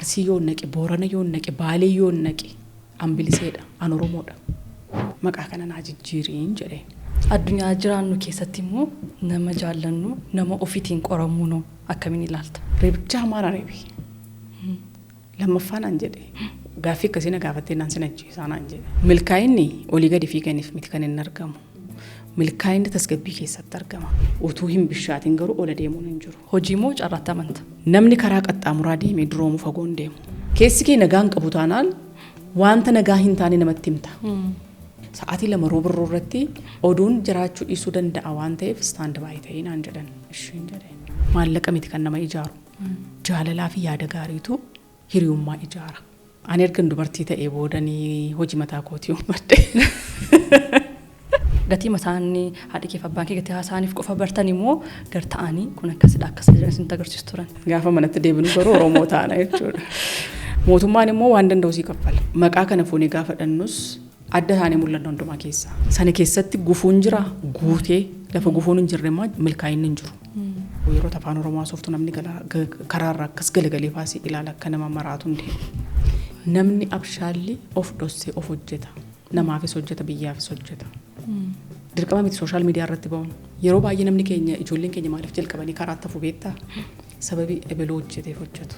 Arsii yoon naqe, Boorana yoon naqe, Baalee yoon naqe, an biliseedha, an Oromoodha. Maqaa kana naa jijjiiriin jedheen. Addunyaa jiraannu keessatti immoo nama jaallannu nama ofiitiin qoramuunoo akkamiin ilaalta? Reebicha hamaa na reebi. Lammaffaa naan jedhe. Gaaffii akkasii na gaafattee naan sin ajjeesaa naan jedhe. Milkaa'inni olii gadi fiiganiif miti kan inni argamu. Milkaa'inni tasgabbii keessatti argama. Utuu hin bishaatin garuu ola deemuun hin jiru. Hojii moo carraatti amanta? Namni karaa qaxxaamuraa deemee duroomu fagoo hin deemu. Keessi kee nagaa hin qabu taanaan wanta nagaa hin taane namatti himta. Sa'aatii 2 roobirroo irratti oduun jiraachuu dhiisuu danda'a waan ta'eef stand by ta'ii naan jedhan. Ishiin jedheen. Maallaqa miti kan nama ijaaru. Jaalalaa fi yaada gaariitu hiriyummaa ijaara. Ani ergan dubartii ta'ee boodanii hojii mataa kootii uummadhe. Gatii mataan haadhi kee fi abbaan kee gatii haasa'aniif qofa bartan immoo gar ta'anii kun akkasidha akkas jedhan isinitti agarsiisu turan. Gaafa manatti deebinu garuu Oromoo taana jechuudha. Mootummaan immoo waan danda'u sii kaffala. Maqaa kana fuunee gaafa dhannus adda taanee mul'anna hundumaa keessaa. Sana keessatti gufuun jira guutee lafa gufuun hin jirre immoo milkaa'inni hin jiru. Yeroo afaan Oromoo haasoftu namni karaarra akkas galagalee faasii ilaala akka nama maraatu hin deemu. Namni abshaalli of dhossee of hojjeta. Namaafis hojjeta, biyyaafis hojjeta. Dirqama miti social media irratti ba'uun. Yeroo baay'ee namni keenya ijoolleen keenya maaliif jalqabanii karaatti hafu beektaa? Sababii ebeluu hojjeteef hojjetu.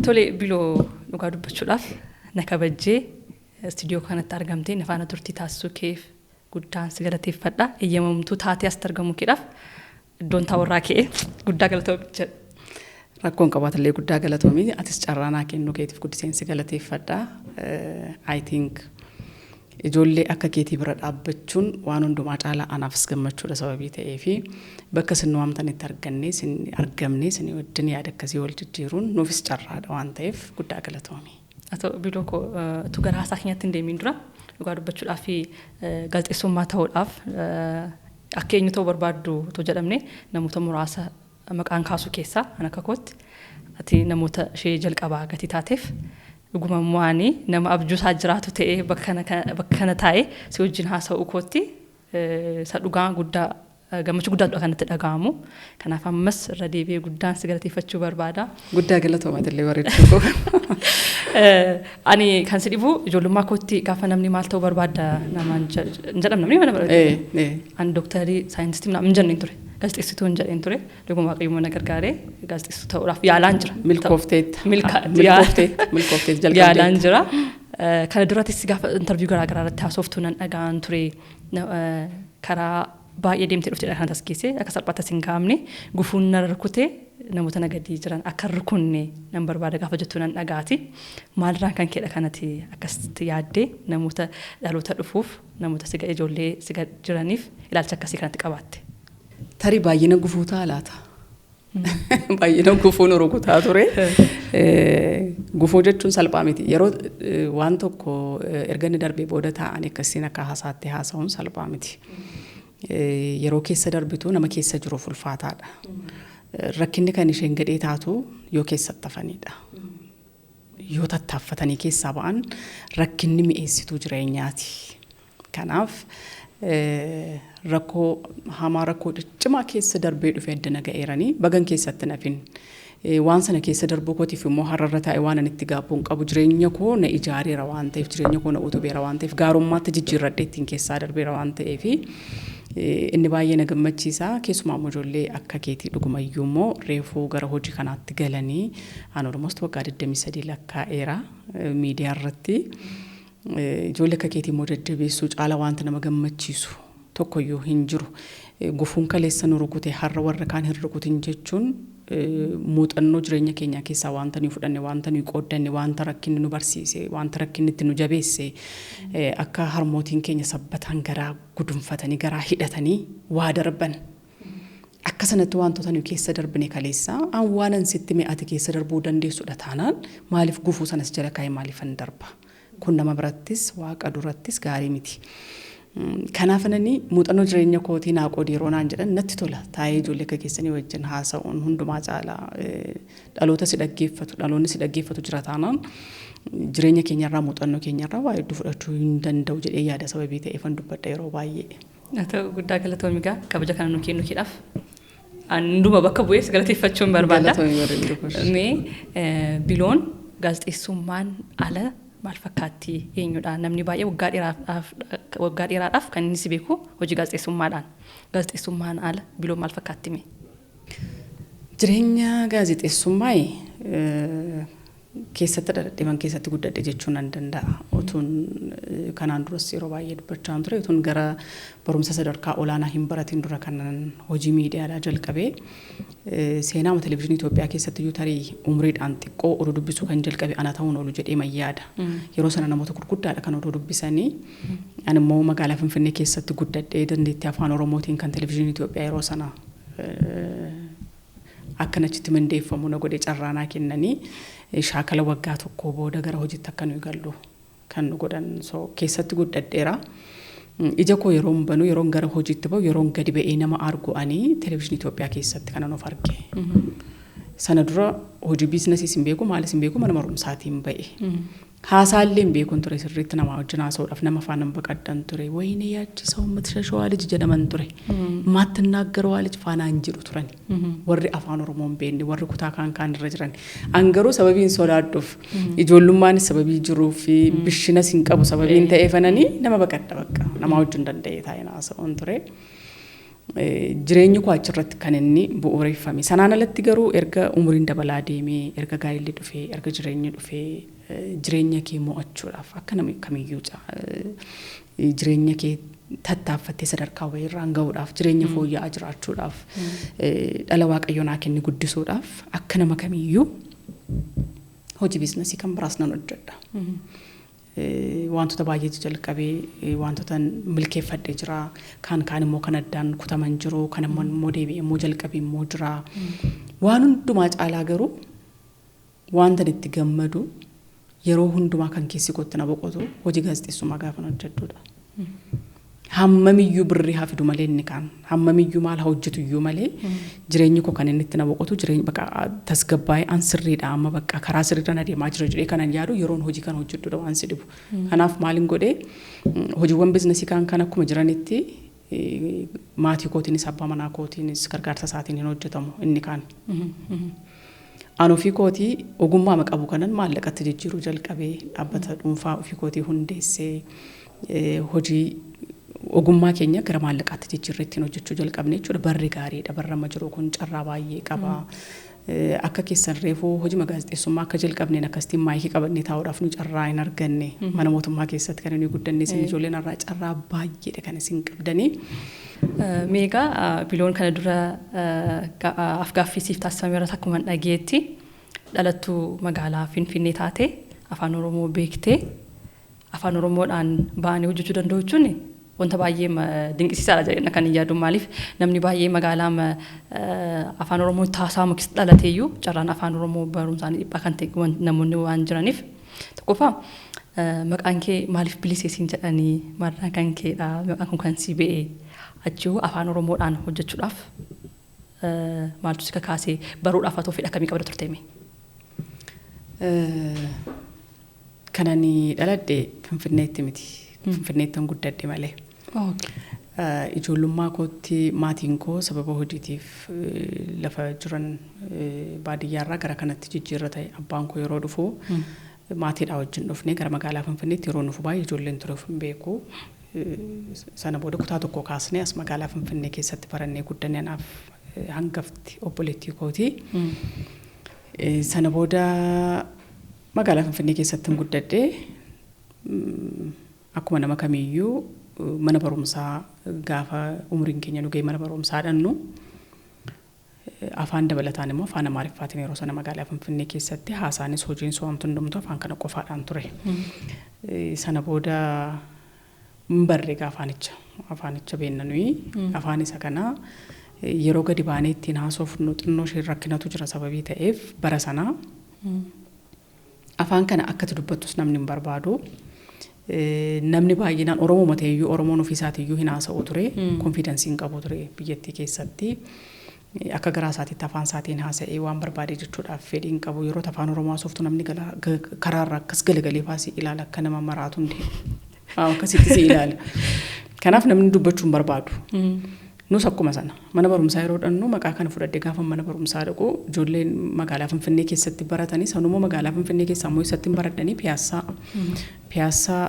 Tole Biloo, dhugaa dubbachuudhaaf na kabajjee istiidiyoo kanatti argamtee na faana turtii taasisuu keef guddaan si galateeffadha. Eeyyamamtuu taatee asitti argamuu keedhaaf iddoon taa'urraa ka'ee guddaa galatoomi jedha. Rakkoon qabaatallee guddaa galatoomi. Atis carraa naa kennuu keetiif guddiseen si galateeffadha. I think ijoollee akka keetii bira dhaabbachuun waan hundumaa caalaa anaafis gammachuudha sababii ta'ee fi bakka isin nu waamtanitti argannee isin argamnee isin wajjin yaada akkasii wal jijjiiruun nuufis carraadha waan ta'eef guddaa galatoomi. Haa ta'u Biloo koo, utuu gara haasaa keenyatti hin deemiin dura dhugaa dubbachuudhaaf fi gaazexeessummaa ta'uudhaaf akka eenyu ta'uu barbaaddu otoo jedhamne namoota muraasa maqaan kaasuu keessaa an akka kootti ati namoota ishee jalqabaa gatii taateef dhuguma immoo ani nama abjuu isaa jiraatu ta'ee bakka kana taa'ee si wajjin haasa'uu kootti isa dhugaa guddaa gammachuu guddaadha kan natti dhaga'amu. Kanaaf ammas irra deebi'ee guddaan si galateeffachuu barbaada. Guddaa galatooma illee bareedduu koo. Ani kan si dhibu ijoollummaa kootti gaafa namni maal ta'uu barbaadda namaan hin jedhamne namni mana barbaada. Ani dooktarii saayintistii hin jenneen ture. Gaazexeessituu hin jedheen ture. Dhuguma Waaqayyo na gargaaree gaazexeessituu ta'uudhaaf yaalaan jira. Milkoofteetta. Milkoofteetta. Milkoofteetta jalqabdeetta. Yaalaan jira. Kana durattis gaafa interview garaa garaa irratti haasoftu nan dhaga'an ture. Karaa baay'ee deemtee dhuftedha kan as geesse akka salphaatti as hin kaa'amne gufuun na rukute namoota na gadii jiran akka hin rukunne nan barbaada gaafa jettu nan dhagaati. Maalirraan kan keedha kanati akkasitti yaaddee namoota dhaloota dhufuuf namoota siga ijoollee siga jiraniif ilaalcha akkasii kanatti qabaatte? Tarii baay'ina gufuu ta'a laata? Baay'ina gufuu nu rukutaa ture. Gufuu jechuun salphaa miti. Yeroo waan tokko erga inni darbee booda taa'anii akkasiin akka haasaatti haasa'uun salphaa miti. Yeroo keessa darbitu nama keessa jiruuf ulfaataadha. Rakkinni kan isheen gadhee taatu yoo keessatti hafanidha. Yoo tattaaffatanii keessaa ba'an rakkinni mi'eessituu jireenyaati. Kanaaf rakkoo hamaa rakkoo ciccimaa keessa darbee dhufe addana ga'eeranii bagan keessatti nafin. Waan sana keessa darbuu kootiif immoo har'arra taa'e waan ani itti gaabbuun qabu jireenya koo na ijaareera waan ta'eef, jireenya koo na utubeera waan ta'eef, gaarummaatti jijjiirradhee ittiin keessaa darbeera waan ta'eef inni baay'ee na gammachiisa. Keessumaa immoo ijoollee akka keetii dhugumayyuu immoo reefuu gara hojii kanaatti galanii an almost waggaa 23 lakkaa'eera miidiyaa irratti. Ijoollee akka keetii immoo jajjabeessuu caala wanta nama gammachiisu tokkoyyuu hin jiru. Gufuun kaleessa nu rukute har'a warra kaan hin rukutin jechuun muuxannoo jireenya keenyaa keessaa wanta nuyi fudhanne, wanta nuyi qooddanne, wanta rakkinni nu barsiise, wanta rakkinni itti nu jabeesse, akka harmootiin keenya sabbataan garaa gudunfatanii garaa hidhatanii waa darban. Akka sanatti wantoota nuyi keessa darbine kaleessa an waanan sitti mee ati keessa darbuu dandeessudha taanaan maaliif gufuu sanas jala kaa'ee maaliifan darba? Kun nama birattis waaqa durattis gaarii miti. Kanaaf anani muuxannoo jireenya kootii naa qoodi yeroo naan jedhan natti tola. Taa'ee ijoollee akka keessanii wajjin haasa'uun hundumaa caala dhaloota si dhaggeeffatu dhaloonni si dhaggeeffatu jira taanaan Jireenya keenyarraa, muuxannoo keenyarraa waa hedduu fudhachuu hin danda'u jedhee yaada sababii ta'eefan dubbadha yeroo baay'ee. Haa ta'u, guddaa galatoomi egaa kabaja kana nu kennu keedhaaf. Hunduma bakka bu'ees galateeffachuun barbaada. Mee Biloon gaazexeessummaan ala maal fakkaatti, eenyudha? Namni baay'ee waggaa dheeraadhaaf kan inni si beeku hojii gaazexeessummaadhaan. Gaazexeessummaan ala Biloon maal fakkaatti mee? Jireenya gaazexeessummaa keessatti dhaladhe, keessatti guddadhe jechuun nan danda'a. Otuun kanaan duras yeroo baay'ee dubbachaa ture, otuun gara barumsa sadarkaa olaanaa hin baratin dura kanan hojii miidiyaadhaa jalqabee. Seenaa televezyiinii Itoophiyaa keessatti iyyuu tarii umriidhaan xiqqoo oduu dubbisuu kan jalqabe ana ta'uun oolu jedhee yaada. Yeroo sana namoota gurguddaadha kan oduu dubbisanii. Ani immoo magaalaa Finfinnee keessatti guddadhee dandeettii afaan Oromootiin kan televezyiinii Itoophiyaa yeroo sana akkan achitti mindeeffamu na godhe, carraanaa kennanii shaakala waggaa tokko booda gara hojiitti akka nuyi gallu kan nu godhan, so keessatti guddadheera. Ija koo yeroon banu, yeroon gara hojiitti bahu, yeroon gadi ba'ee nama argu, ani televezyiinii Itoophiyaa keessatti kanan of arge. Sana dura hojii businessiis hin beeku, maalis hin beeku, mana barumsaatiin ba'e. Haasaallee hin beekuun ture sirriitti, namaa wajjin haasa'uudhaaf nama afaan baqadhan ture. ወይኔ ያቺ ሰው የምትሸሸዋ ልጅ jedhaman ture. ማትናገረዋ ልጅ faanaan jedhu turan. Warri afaan Oromoo hin beekne, warri kutaa kaan kaan irra jiran. An garuu sababiin sodaadhuuf, ijoollummaan sababii jiruu fi bishinas hin qabu sababiin ta'eefananii nama baqadha, bakka namaa wajjin danda'ee taa'ee haasa'uun ture. Jireenyi koo achirratti kan inni bu'uureffame. Sanaan alatti garuu erga umuriin dabalaa deemee, erga gaa'elli dhufee, erga jireenyi dhufee, jireenya kee mo'achuudhaaf akka namni kamiyyuu jireenya kee tattaaffattee sadarkaa wayiirraan gahuudhaaf, jireenya fooyya'aa jiraachuudhaaf, dhala Waaqayyo naa kenne guddisuudhaaf akka nama kamiyyuu hojii businessii kan biraas nan hojjedha. Wantoota baay'eetu jalqabee, wantoota milkeeffadhee jira. Kaan kaan immoo kan addaan kutaman jiru, kan immoo deebi'ee immoo jalqabee immoo jira. Waan hundumaa caalaa garuu wanta itti gammadu, yeroo hundumaa kan keessi kootti na boqotu, hojii gaazexeessummaa gaafa hojjedhudha. Hammamiyyuu birrii haa fidu malee, inni kaan hammamiyyuu maal haa hojjetu iyyuu malee, jireenyi koo kan inni itti na boqotu, jireenyi bakka tasgabbaa'ee an sirriidha, amma bakka karaa sirriirra adeemaa jira jedhee kanan yaadu yeroon hojii kana hojjedhudha waan si dhibu. Kanaaf maalin godhee, hojiiwwan businessii kaan kan akkuma jiranitti maatii kootiinis abbaa manaa kootiinis gargaarsa isaatiin hin hojjetamu inni kaan. An ofii kootii ogummaa qabu kanan maallaqatti jijjiiruu jalqabee, dhaabbata dhuunfaa ofii kootii hundeessee, hojii ogummaa keenya gara maallaqaatti jijjiirree ittiin hojjechuu jalqabne jechuudha. Barri gaariidha. Barri amma jiru kun carraa baay'ee qaba. Akka keessan reefuu hojii gaazexeessummaa akka jalqabneen akkasitiin maayikii qabannee taa'uudhaaf nu carraa hin arganne. Mana mootummaa keessatti kan inni guddanne, isin ijoolleen irraa carraa baay'eedha kan isin qabdanii. Meegaa Biloon, kana dura afgaaffii siif taasifame irratti akkuma dhageetti dhalattuu magaalaa Finfinnee taate, afaan Oromoo beektee, afaan Oromoodhaan ba'anii hojjechuu danda'u jechuun wanta baay'ee dinqisiisaadha jedhee kan hin yaadu. Maaliif, namni baay'ee magaalaa afaan Oromoo taasifama keessatti dhalateeyyuu carraan afaan Oromoo barumsaan dhiphaa kan ta'e namoonni waan jiraniif. Tokkoffaa, maqaan kee maaliif Bilisee siin jedhanii, maqaan kan keedha, maqaan kun kan si ba'e, achii afaan Oromoodhaan hojjechuudhaaf maaltu si kakaasee, baruudhaaf haa ta'u fedha akkamii qabda turte mee? Kan ani dhaladhe Finfinneetti miti. Finfinneetti guddadhe malee. Ijoollummaa kootti maatiin koo sababa hojiitiif lafa jiran baadiyyaarraa gara kanatti jijjiirra ta'e. Abbaan koo yeroo dhufu maatiidhaa wajjin dhufnee gara magaalaa Finfinneetti yeroo dhufu baay'ee ijoolleen ture, of hin beeku. Sana booda kutaa tokko kaasnee as magaalaa Finfinnee keessatti barannee guddanne, anaaf hangafti obboleettii kooti. Sana booda magaalaa Finfinnee keessatti hin guddadhe. Akkuma nama kamiyyuu mana barumsaa gaafa umriin keenya nu ga'e mana barumsaa dhannu, afaan dabalataan immoo afaan Amaariffaatiin yeroo sana magaalaa Finfinnee keessatti haasaanis hojiin so'amtu hundumtu afaan kana qofaadhaan ture. Sana booda hin barre egaa afaanicha beenna nuyi, afaan isa kana yeroo gadi baanee ittiin haasofnu xinnoo ishee rakkinatu jira sababii ta'eef, bara sanaa afaan kana akkati dubbattus namni hin barbaadu. Namni baay'inaan Oromoo ta'eyyuu Oromoon ofiisaatiiyyuu hin haasa'u ture. Confidencii hin qabu ture biyyattii keessatti. Akka garaa isaatiitti afaan isaatiin haasa'ee waan barbaade jechuudhaaf fedhii hin qabu. Yeroo afaan Oromoo haasoftu namni karaarra akkas galagalee faasii ilaala, akka nama maraatu hin deemu. Akkasitti si ilaala. Kanaaf namni dubbachuu hin barbaadu. Nus akkuma sana mana barumsaa yeroo dhannu maqaa kana fudhadhee gaafa mana barumsaa dhaqu, ijoolleen magaalaa Finfinnee keessatti baratanii, sanummoo magaalaa Finfinnee keessaa immoo eessatti hin baradhanii, Piyaassaa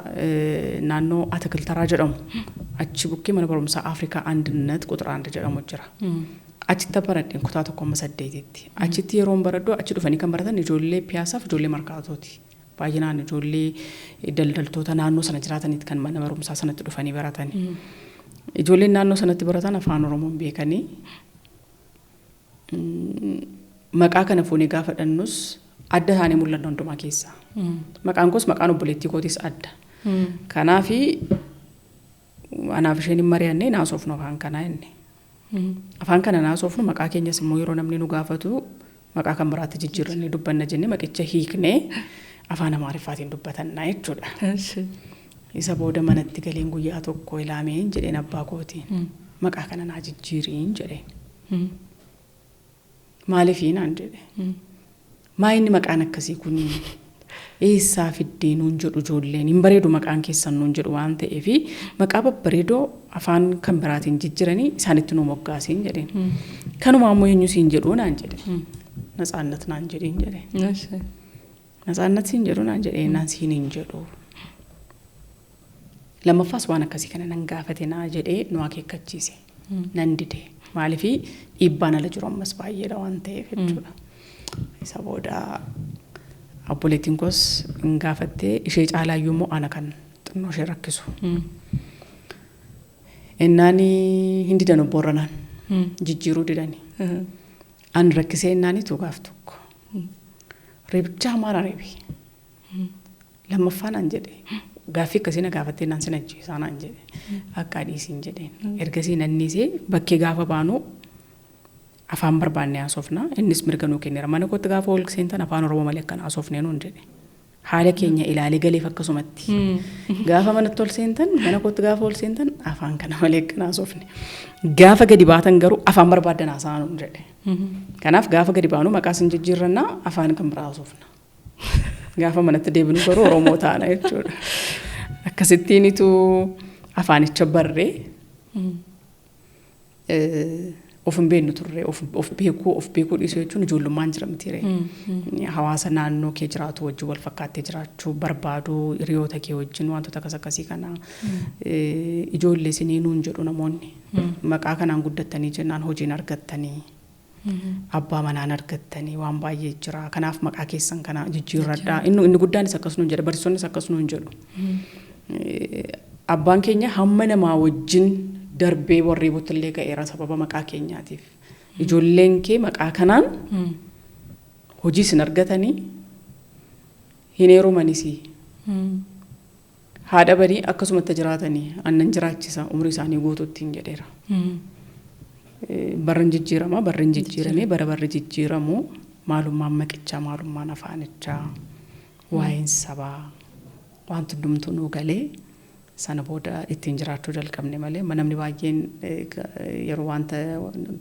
naannoo Atakiltaraa jedhamu achi bukkee mana barumsaa Afrikaa Andinet Quxir Andi jedhamu jira. Achitti baradheen kutaa 1 hamma 8tti. Achitti yeroon baradhu achi dhufanii kan baratan ijoollee Piyaassaaf ijoollee Markaatooti. Baay'inaan ijoollee daldaltoota naannoo sana jiraataniiti kan mana barumsaa sanatti dhufanii baratani. Ijoolleen naannoo sanatti baratan afaan Oromoon beekanii, maqaa kana fuunee gaafa dhannus adda taanee mul'anna hundumaa keessaa. Maqaan koos maqaan obboleettii kootis adda. Kanaafi anaaf isheen hin mari'annee, naasofnu afaan kanaa inni. Afaan kana naasofnu, maqaa keenyas immoo yeroo namni nu gaafatu maqaa kan biraatti jijjiirrannee dubbanna jennee maqicha hiiknee afaan Amaariffaatiin dubbatannaa jechuudha. Isa booda manatti galeen guyyaa tokko ilaameen jedheen abbaa kootiin. Maqaa kana naa jijjiiriin jedheen. Maaliifii naan jedhe. Maa inni maqaan akkasii kun eessaa fiddee nuun jedhu, ijoolleen hin bareedu maqaan keessan nuun jedhu waan ta'eef, maqaa babbareedoo afaan kan biraatiin jijjiiranii isaanitti nu moggaasiin jedheen. Kanumaa immoo eenyu siin jedhu naan jedhe. Natsaannat naan jedhiin jedhe. Natsaannat siin jedhu naan jedhe, naan siin hin jedhu. Lammaffaas waan akkasii kana nan gaafate naa jedhee nu akeekkachiise. Nan dide. Maaliifii dhiibbaan ala jiru ammas baay'eedha waan ta'eef jechuudha. Isa booda obboleettiin koos hin gaafattee, ishee caalaayyuu immoo ana kan xinnoo ishee rakkisu. Innaan hin didan, obbo Ranaan jijjiiruu didani. An rakkisee innaanitu gaaf tokko reebicha hamaa na reebi. Lammaffaa naan jedhe, gaaffii akkasii na gaafattee naan sin ajjeesaa naan jedhe, akka dhiisiin jedheen. Ergasii nannisee bakkee gaafa baanu afaan barbaanne haasofna, innis mirga nuu kenneera. Mana kootti gaafa ol seentan afaan Oromoo malee akkan haasofne nuun jedhe. Haala keenya ilaalee galeef akkasumatti. Gaafa manatti ol seentan, mana kootti gaafa ol seentan afaan kana malee akkan haasofne. Gaafa gadi baatan garuu afaan barbaaddan haasa'aa nuun jedhe. Kanaaf gaafa gadi baanu maqaa sin jijjiirrannaa, afaan kan biraa haasofna. Gaafa manatti deebinu garuu Oromoo taana jechuudha. Akkasittiinitu afaanicha barree of hin beeknu turre, of beekuu dhiisuu jechuun ijoollummaan jira mitiire. Hawaasa naannoo kee jiraatu wajjin wal fakkaattee jiraachuu barbaadu, hiriyoota kee wajjin wantoota akkas akkasii kana, ijoollee isinii nuun jedhu namoonni. Maqaa kanaan guddattanii jennaan hojiin argattanii, abbaa manaan argattanii, waan baay'ee jira. Kanaaf maqaa keessan kana jijjiirradhaa. Inni guddaanis akkas nuun jedha, barsiisonnis akkas nuun jedhu. Abbaan keenya hamma namaa wajjin darbee warri illee ga'eera sababa maqaa keenyaatiif. Ijoolleen kee maqaa kanaan hojii isin argatanii, hin heerumanis, haadha badii akkasumatti jiraatanii annan jiraachisa umrii isaanii guutuutti hin jedheera. Barri jijjiirama, barri jijjiiramee bara barri jijjiiramu maalummaan maqichaa, maalummaan afaanichaa, waa'een sabaa wanti hundumtuu nuu galee sana booda ittiin jiraachuu jalqabne malee, namni baay'een yeroo wanta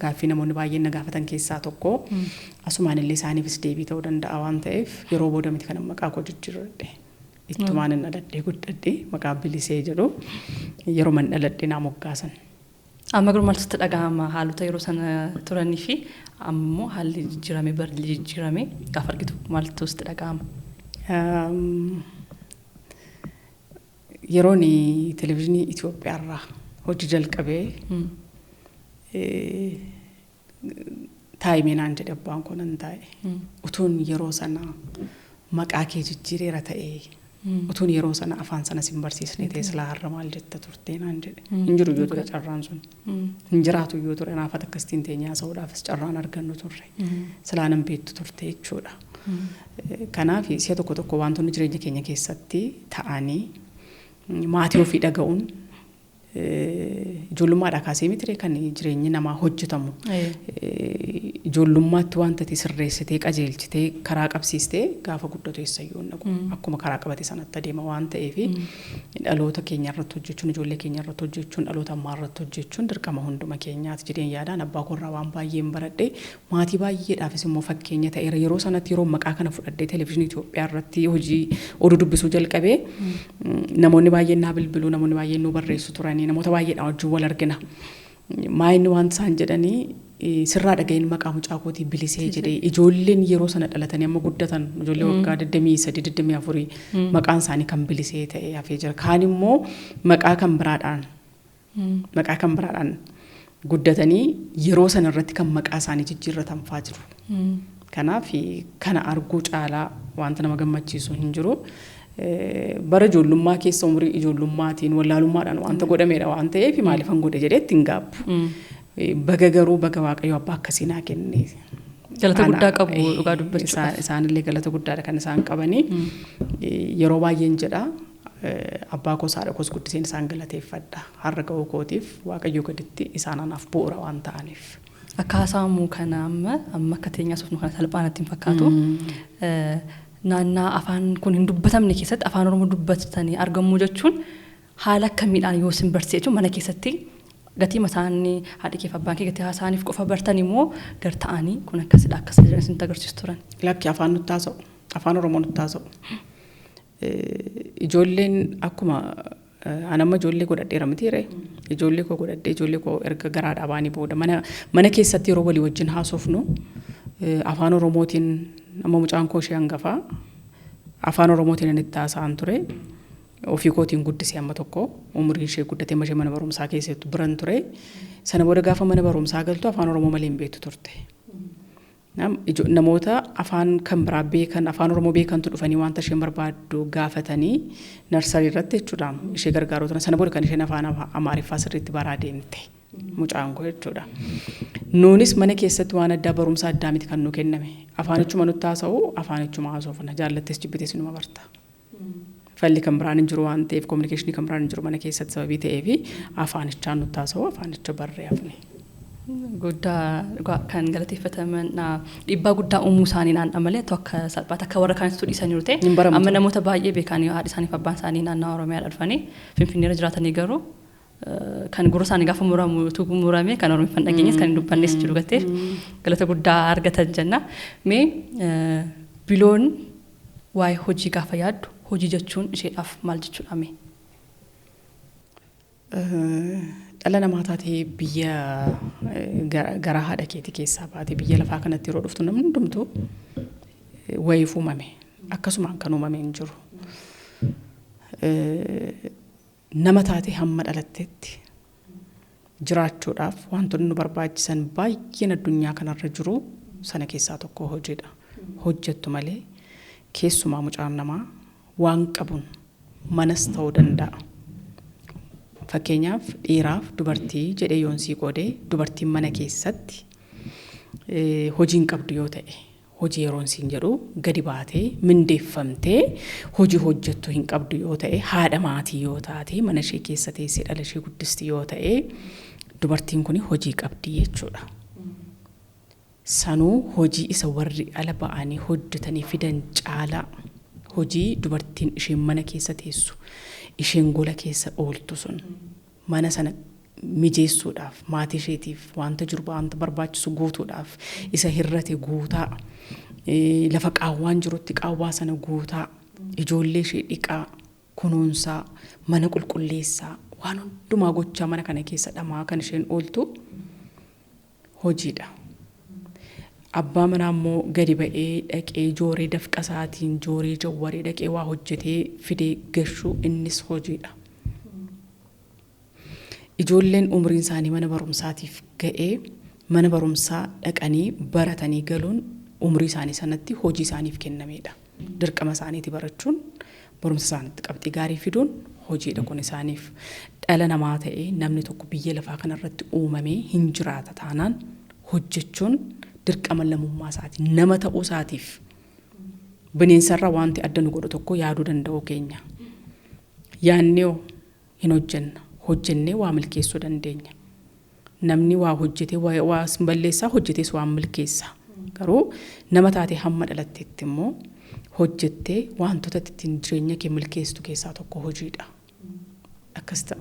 gaaffii namoonni baay'een na gaafatan keessaa tokko, asumaan illee isaaniifis deebii ta'uu danda'a waan ta'eef, yeroo booda miti kan maqaa koo jijjiirradhe. Ittumaan hin dhaladhee guddadhe, maqaa Bilisee jedhu yeroo man dhaladhe naa moggaasan. Amma garuu maaltu sitti dhaga'ama haalota yeroo sana turanii fi ammoo haalli jijjiirame, barri jijjiirame gaafa argitu maaltu sitti dhaga'ama? Yeroon televezyiinii Itoophiyaarraa hojii jalqabee taa'imee naan jedhe abbaan koo, nan taa'e. Utuun yeroo sana maqaa kee jijjiireera ta'ee, utuun yeroo sana afaan sana sin barsiisne ta'e, silaa har'a maal jetta turtee naan jedhe. Hin jiru yoo ture carraan sun. Hin jiraatu yoo ture, naafat akkasitiin teenyee haasa'uudhaafis carraan argannu turre. Silaa nan beektu turte jechuudha. Kanaaf si'a tokko tokko wantoonni jireenya keenya keessatti ta'anii maatii ofii dhaga'uun Ijoollummaadhaa kaasee miti kan jireenyi namaa hojjetamu. Ijoollummaatti wanta ati sirreessitee, qajeelchitee, karaa qabsiistee gaafa guddatu eessayyuu hin dhaqu. Akkuma karaa qabate sanatti adeema waan ta'eef, dhaloota keenya irratti hojjechuun, ijoollee keenya irratti hojjechuun, dhaloota ammaa irratti hojjechuun dirqama hunduma keenyaati jedheen yaadaan. Abbaa koorraa waan baay'een baradhe, maatii baay'eedhaafis immoo fakkeenya ta'eera. Yeroo sanatti, yeroo maqaa kana fudhadhee televezyiinii Itoophiyaa irratti hojii oduu dubbisuu jalqabee, namoonni baay'een naa bilbiluu, namoonni baay'een nu barreessu turanii, namoota baay'eedhaan wajjin wal argina. Maa inni waan isaan jedhanii, sirraa dhaga'een maqaa mucaa kootii Bilisee jedhee. Ijoolleen yeroo sana dhalatanii amma guddatan, ijoollee waggaa 23, 24, maqaan isaanii kan Bilisee ta'e hafee jira. Kaan immoo maqaa kan biraadhaan guddatanii yeroo sana irratti kan maqaa isaanii jijjiirratan faa jiru. Kanaaf kana arguu caalaa wanta nama gammachiisu hin jiru. Bara ijoollummaa keessa, umurii ijoollummaatiin, wallaalummaadhaan wanta godhamedha waan ta'eef, maaliifan godhe jedhee ittiin gaabbu. Baga garuu, baga Waaqayyo abbaa akkasii naa kenne. Galata guddaa qabu dhugaa dubbachuudhaaf. Isaanillee galata guddaadha kan isaan qabanii. Yeroo baay'een jedha, abbaa koos haadha koos guddiseen isaan galateeffadha. Har'a ga'uu kootiif Waaqayyo gaditti isaan anaaf bu'uura waan ta'aniif. Akka haasa'amu kana amma akka teenyaa suufnu kana salphaa natti hin fakkaatu. Naannaa afaan kun hin dubbatamne keessatti afaan Oromoo dubbatanii argamuu jechuun haala akkamiidhaan yoo isin barsiise jechuun, mana keessatti gatii masaanii haadhi kee fi abbaan kee gatii haasaaniif qofa bartan immoo gar ta'anii kun akkasidha akkas jedhan isinitti agarsiisu turan? Lakki, afaan nutti haasa'u. Afaan Oromoo nutti haasa'u. Ijoolleen akkuma an amma ijoollee godhadheera miti ree. Ijoollee koo godhadhee, ijoollee koo erga garaadhaa baanii booda mana keessatti yeroo walii wajjin haasofnu afaan Oromootiin, amma mucaan koo ishee hangafaa afaan Oromootiin inni itti haasa'an ture. Ofii kootiin guddisee amma tokko umriin ishee guddatee amma ishee mana barumsaa keessattu biran ture. Sana booda gaafa mana barumsaa galtu afaan Oromoo malee hin beektu turte. Namoota afaan kan biraa beekan, afaan Oromoo beekantu dhufanii wanta isheen barbaaddu gaafatanii nursery irratti jechuudha ishee gargaaruu turan. Sana booda kan isheen afaan Amaariffaa sirriitti baraa deemte mucaan koo jechuudha. Nuunis mana keessatti waan addaa, barumsa addaa miti kan nu kenname. Afaanichuma nutti haasa'u, afaanichuma haasofna. Jaallattes jibbites numa barta. Falli kan biraan hin jiru waan ta'eef, communication kan biraan hin jiru mana keessatti sababii ta'eef, afaanichaan nutti haasa'u, afaanicha barree hafne. Guddaa dhugaa kan galateeffataman, dhiibbaa guddaa uumuu isaanii naann'a malee akka salphaatti akka warra kaanitti dhiisaniiru ta'e. Hin baramu. Amma namoota baay'ee beekan, haadhi isaanii fi abbaan isaanii naannawaa Oromiyaa dhufanii Finfinneerra jiraatanii, garuu kan gurra isaanii gaafa muramu utuu murame kan Oromiffan dhageenyes kan hin dubbannes jiru gatteef galata guddaa argatan jenna. Mee Biloon waa'ee hojii gaafa yaaddu, hojii jechuun isheedhaaf maal jechuudha mee? Dhala namaa taatee biyya garaa haadha keetii keessaa baatee biyya lafaa kanatti yeroo dhuftu, namni hundumtuu wayiif uumame, akkasumaan kan uumame hin jiru. Nama taatee hamma dhalattetti jiraachuudhaaf wantoonni nu barbaachisan baay'een addunyaa kanarra jiru, sana keessaa tokko hojiidha. Hojjettu malee, keessumaa mucaan namaa waan qabuun manas ta'uu danda'a. Fakkeenyaaf dhiiraaf dubartii jedhee yoon sii qoodee, dubartiin mana keessatti hojii hin qabdu yoo ta'e, hojii yeroon siin jedhu gadi baatee mindeeffamtee hojii hojjettu hin qabdu yoo ta'e, haadha maatii yoo taate, mana ishee keessa teessee dhala ishee guddisti yoo ta'e, dubartiin kun hojii qabdi jechuudha. Sanuu hojii isa warri ala ba'anii hojjetanii fidan caalaa hojii dubartiin isheen mana keessa teessu, isheen gola keessa ooltu sun, mana sana mijeessuudhaaf, maatii isheetiif wanta jiru, wanta barbaachisu guutuudhaaf, isa hirrate guutaa, lafa qaawwaan jirutti qaawwaa sana guutaa, ijoollee ishee dhiqaa, kunuunsaa, mana qulqulleessaa, waan hundumaa gochaa mana kana keessa dhamaa kan isheen ooltu hojiidha. Abbaa manaa immoo gadi ba'ee dhaqee jooree dafqa isaatiin jooree jawwaree dhaqee waa hojjetee fidee gashuu, innis hojiidha. Ijoolleen umriin isaanii mana barumsaatiif ga'ee mana barumsaa dhaqanii baratanii galuun umrii isaanii sanatti hojii isaaniif kennamedha. Dirqama isaaniiti barachuun, barumsa isaaniitti qabxii gaarii fiduun hojiidha kun isaaniif. Dhala namaa ta'ee namni tokko biyya lafaa kanarratti uumamee hin jiraata taanaan, hojjechuun dirqama lammummaa isaati. Nama ta'uu isaatiif bineensarraa wanti adda nu godhu tokko yaaduu danda'uu keenya. Yaannee hin hojjenna. Hojjennee waa milkeessuu dandeenya. Namni waa hojjetee waa balleessaa, hojjetees waa milkeessa. Garuu nama taatee hamma dhalatteetti immoo hojjettee wantoota ittiin jireenya kee milkeessitu keessaa tokko hojiidha. Akkas ta'a.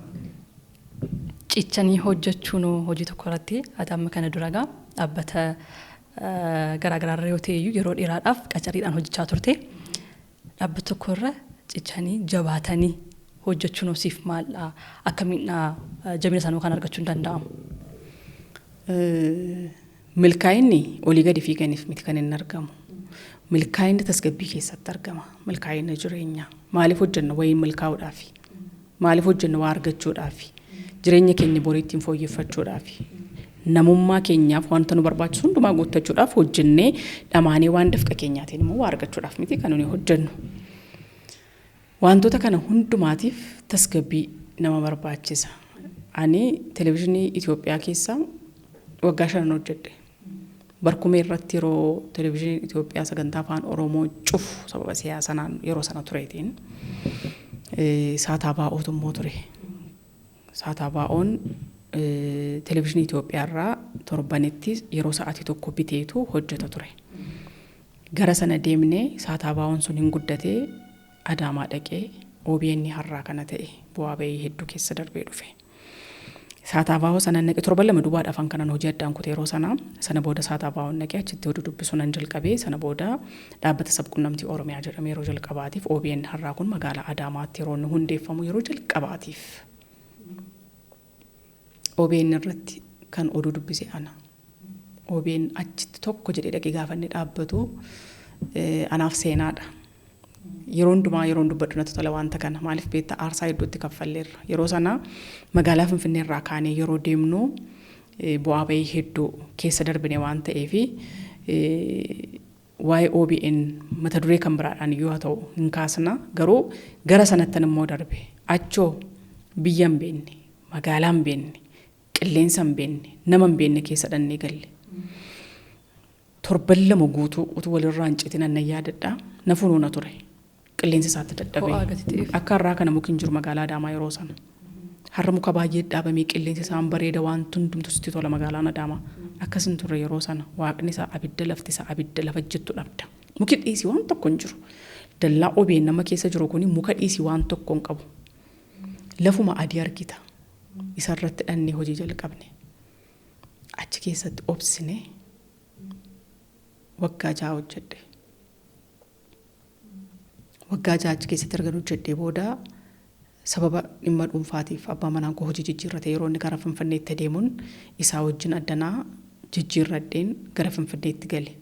Cichanii hojjechuun hojii tokko irratti ati amma kana dura gaa dhaabbata garaagaraarra yoo ta'e iyyuu yeroo dheeraadhaaf qacariidhaan hojjechaa turte. Dhaabbata tokko irra cichanii jabaatanii hojjechuun siif maaldha? Akkamiin jabina isaanii kan argachuu hin danda'amu? Milkaa'inni olii gadi fiiganiif miti kan inni argamu. Milkaa'inni tasgabbii keessatti argama. Milkaa'inni jireenyaa. Maaliif hojjenna? Wayiin milkaa'uudhaafi. Maaliif hojjenna? Waa argachuudhaafi. Jireenya keenya borii ittiin fooyyeffachuudhaafi. Namummaa keenyaaf wanta nu barbaachisu hundumaa guuttachuudhaaf hojjennee dhamaanee waan dafqa keenyaatiin immoo waa argachuudhaaf miti kan nuyi hojjennu. Wantoota kana hundumaatiif tasgabbii nama barbaachisa. Ani Televezyiinii Itoophiyaa keessa waggaa 5 hojjedhe. Barkumee irratti yeroo Televezyiiniin Itoophiyaa sagantaa Afaan Oromoo cufu sababa siyaasanaan yeroo sana tureetiin Saataa Baa'ootu immoo ture. Saataa Baa'oon Televezyiinii Itoophiyaa irraa torbanitti yeroo sa'aatii 1 biteetu hojjeta ture. Gara sana deemnee Saataa Baa'oon sun hin guddatee Adaamaa dhaqee OBN har'aa kana ta'e bu'aa bahii hedduu keessa darbee dhufe. Saataa Baa'oo sana naqee torban 2 duwwaadhaaf afaan kanan hojii addaan kute yeroo sana. Sana booda Saataa Baa'oon naqee achitti oduu dubbisuu nan jalqabee. Sana booda Dhaabbata Sabquunnamtii Oromiyaa jedhame yeroo jalqabaatiif OBN har'aa kun magaalaa Adaamaatti yeroo inni hundeeffamu yeroo jalqabaatiif OBN irratti kan oduu dubbise ana. OBN achitti tokko jedhee dhaqee gaafa inni dhaabbatu anaaf seenaadha. Yeroo hundumaa yeroon dubbadhu natti tola wanta kana. Maaliif beektaa? Aarsaa hedduutti kaffalleerra. Yeroo sana magaalaa Finfinnee irraa kaanee yeroo deemnu bu'aa bahii hedduu keessa darbine waan ta'eef, waa'ee OBN mata duree kan biraadhaan iyyuu haa ta'u hin kaasna. Garuu gara sanattan immoo darbe. Achoo biyya hin beekne, magaalaa hin beekne, qilleensa hin beekne, nama hin beekne keessa dhannee galle. Torban 2 guutuu utuu walirraa hin citin nan yaadadha. Na funuuna ture. Qilleensi isaatti dadhabee. Ho'aa gati ta'eef. Akka har'aa kana muki hin jiru magaalaa Adaamaa yeroo sana. Har'a muka baay'ee dhaabamee qilleensi isaan bareeda, waan hundumtu sitti tola magaalaan Adaamaa. Akkas hin turre yeroo sana. Waaqni isaa abidda, lafti isaa abidda, lafa jettu dhabda. Muki dhiisii waan tokko hin jiru. Dallaa OBN nama keessa jiru kuni muka dhiisii waan tokko hin qabu. Lafuma adii argita. Isarratti dhannee hojii jalqabne. Achi keessatti obsine waggaa 6 hojjedhe. Waggaa 6 achi keessatti erga hojjedhee booda sababa dhimma dhuunfaatiif abbaa manaan koo hojii jijjiirrate. Yeroo inni gara Finfinneetti adeemuun isaa wajjin addanaa jijjiirradheen gara Finfinneetti gale.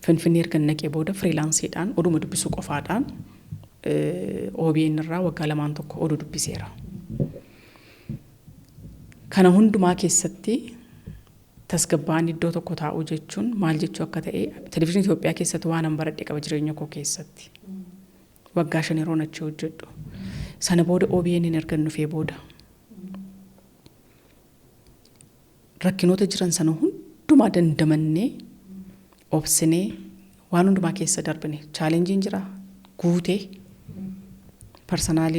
Finfinnee erga naqee booda freelanceiidhaan oduma dubbisuu qofaadhaan OBN irraa waggaa 2n tokko oduu dubbiseera. Kana hundumaa keessatti tasgabba'aan iddoo tokko taa'uu jechuun maal jechuu akka ta'e Televezyiinii Itoophiyaa keessatti waan an baradhe qaba jireenya koo keessatti. Waggaa 5 yeroon achi hojjedhu. Sana booda OBN erga dhufee booda rakkinoota jiran sana hundumaa dandamannee, obsinee, waan hundumaa keessa darbine. Challengeiin jira guutee, personal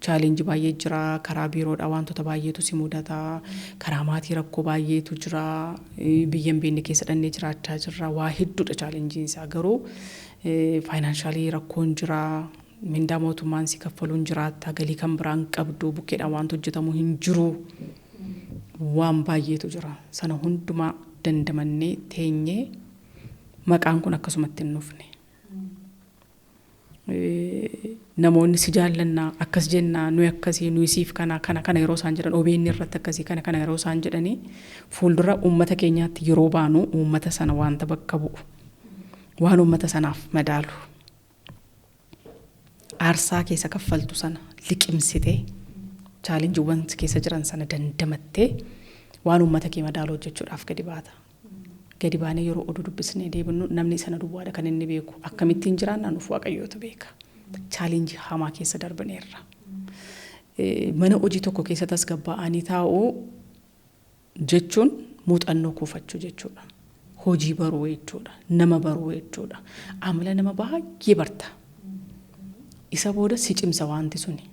challenge baay'ee jira, karaa biiroodha wantoota baay'eetu si mudata, karaa maatii rakkoo baay'eetu jira, biyya hin beekne keessa dhannee jiraachaa jirra, waa hedduudha challengeiin isaa. Garuu financial rakkoon jira, mindaa mootummaan si kaffaluun jiraatta, galii kan biraan qabdu, bukkeedhaan wanti hojjetamu hin jiru, waan baay'eetu jira. Sana hundumaa dandamannee teenyee maqaan kun akkasumatti hin dhufne. Namoonni si jaallannaa, akkas jennaa, nuyi akkasii, nuyi siif kana kana kana yeroo isaan jedhan, OBN irratti akkasii kana kana yeroo isaan jedhanii, fuuldura uummata keenyaatti yeroo baanu uummata sana wanta bakka bu'u, waan uummata sanaaf madaalu, aarsaa keessa kaffaltu sana liqimsitee, challengeiiwwan keessa jiran sana dandamattee waan uummata kee madaalu hojjechuudhaaf gadi baata. Gadi baanee yeroo oduu dubbisnee deebinu namni sana duwwaadha kan inni beeku. Akkamittiin jiraannaa nuuf Waaqayyootu beeka. Challenge hamaa keessa darbaneerra. Mana hojii tokko keessa tasgabbaa'anii taa'uu jechuun muuxannoo kuufachuu jechuudha. Hojii baruu jechuudha. Nama baruu jechuudha. Amala nama baay'ee barta. Isa booda si cimsa wanti suni.